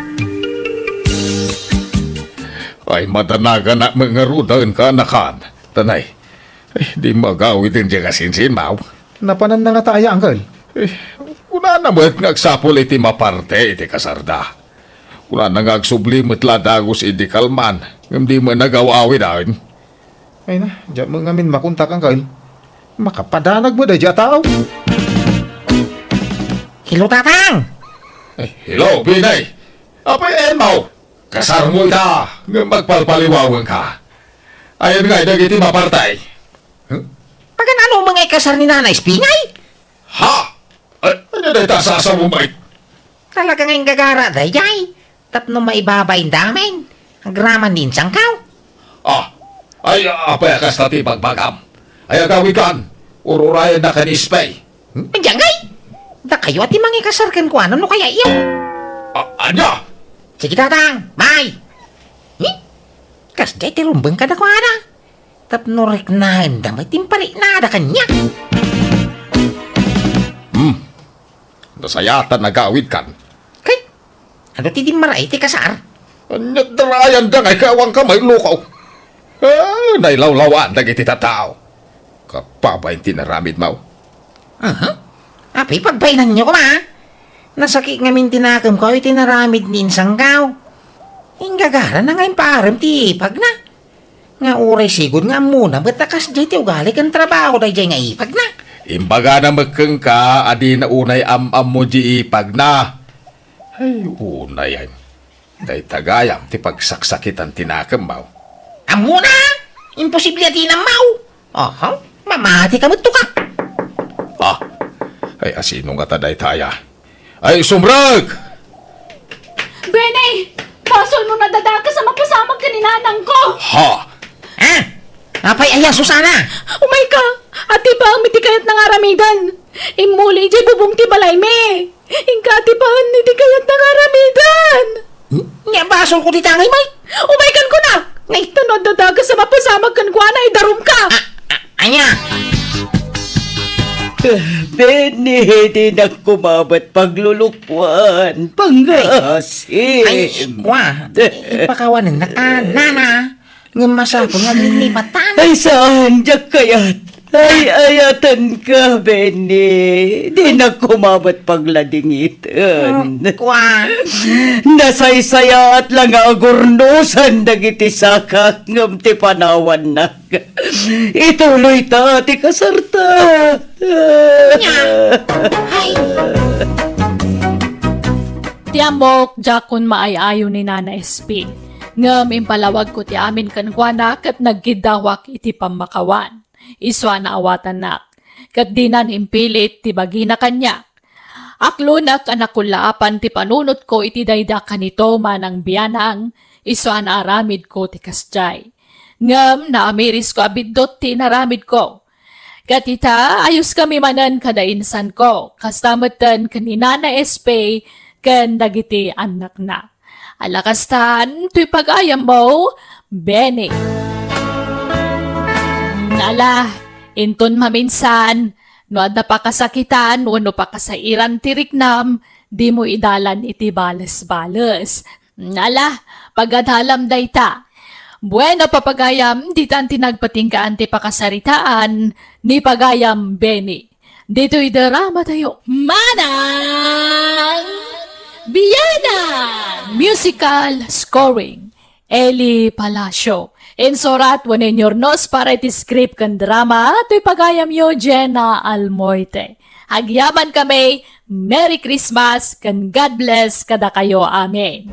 Ay, madanaganak met ngaruden, kaanakan. Tanay, eh, di magawiden diay kasinsinmo. Napananna ngata aya, Angkel? Eh, kunana met nga agsapul iti maparte iti kasarda. Kunana nga agsubli met la dagus idi kalman, ngem di met nagaw-awiden. Ay na, diak met ngamin makontak, Angkel. Makapadanag met daydiay a tao. Hello, Tatang! Eh, hello, Binay! Apay, Elmo! Kasarmo ita, ngem agpalpaliwawenka. Ayan ngay dagiti maparte? Huh? Pagan-ano man ngay kasar ni Nana Espay ngay? Ha? Ay, ania dayta a sasaom, Mike? Talaga nga inggagara daydiay. Tapno maibabain da amin. Agraman ni insangkaw. Ah, ay, apay a kasta ti bagbagam? Ay, agawidkan, ururayennak ni Espay. Hmm? Ania ngay? Dakayo a ti mangikasar kenkuana no kayatyo. A-, ania? Sige, Tatang, bye. Hmm? Kasdiay ti rumbeng kadakuada. Tapno riknaenda met ti impariknada kaniak. Hmm. Nasayatan agawidkan. Kay, adu ti dimmaray ti kasar? Ania darayanda ngay kay awan ka mailukaw? Ah, nailawlawaandak iti tattao. Kababain ti naramidmo. Aha. Apay pagbainanyo koma? Nasakit ngamin ti nakemko iti naramid ni insangkaw. Inggagara na nga impaarem ti ipagna. Nga uray sigud nga ammona met a kasdiay ti ugali ken trabaho daydiay nga ipagna. Imbagana met kenka a dina unay am-ammo di ipagna. Ay, unay, ay. Dayta gayam ti pagsaksakitan ti nakemmo. Ammona? Imposible a di nammaw. Aha, mamati ka met, tuka. Ah, ay, asino ngata dayta aya? Ay, sumrek! Benny! Basolmo a nadadakes a mapasamak ken ni nanangko! Ha? Ah? Apay aya, Susana? Umayka! Adipaem iti kayatna nga aramiden! Immuli idiay bubong ti balaymi! Inka adipaen iti kayatna nga aramiden! Nya basolko ti tangay, Mike? Umaykan kuna! Ngay! Ta no adda dakes a mapasamak kenkuana, idarumka! Ah, ah, ania? Benny, dinak kumabat paglulukuan. Panggasim. Ay, kwa. Ipakawanen na ta, nana. Ngem masapul nga linipatan. Ay, saan, diak kayat. Ay, ayatan ka, Benny. Dinak kumabat pagladingiten. Kwa. Nasaysayaat la nga agurnosan dagiti sakak ngem ti panawanna. Ituloy ta ti kasarta. Nya. Ay. Ti ammok, diakon maay-ayo ni Nana S P. Ngem impalawagko ti amin kenkuana ket nagkiddawak iti pammakawan. Isuana awatannak. Ket dinan impilit ti bagina kaniak. Aklonak a nakullaapan ti panunotko iti dayda kanito manang bianang, isuana aramidko ti kasdiay. Ngem naamirisko a biddut ti inaramidko. Ket ita, ayoskami manen kada insanko, kasta metten ken ni Nana S P ken dagiti annakna. Ala kastan, toy pagayammo, Benny. Ala, inton maminsan, no adda pakasakitan wenno pakasairan ti riknam, dimo idalan iti bales-bales. Ala, pagadalam dayta. Bueno, papagayam, ditan ti nagpatinggaan ti pakasaritaan ni pagayam Benny. Ditoy drama tayo, Manang Biana! Musical scoring, Eli Palacio. Insurat wenno inyurnos para iti script ken drama, toy pagayamyo, Jenna Almoite. Agyaman kami, Merry Christmas ken God bless kadakayo. Amen.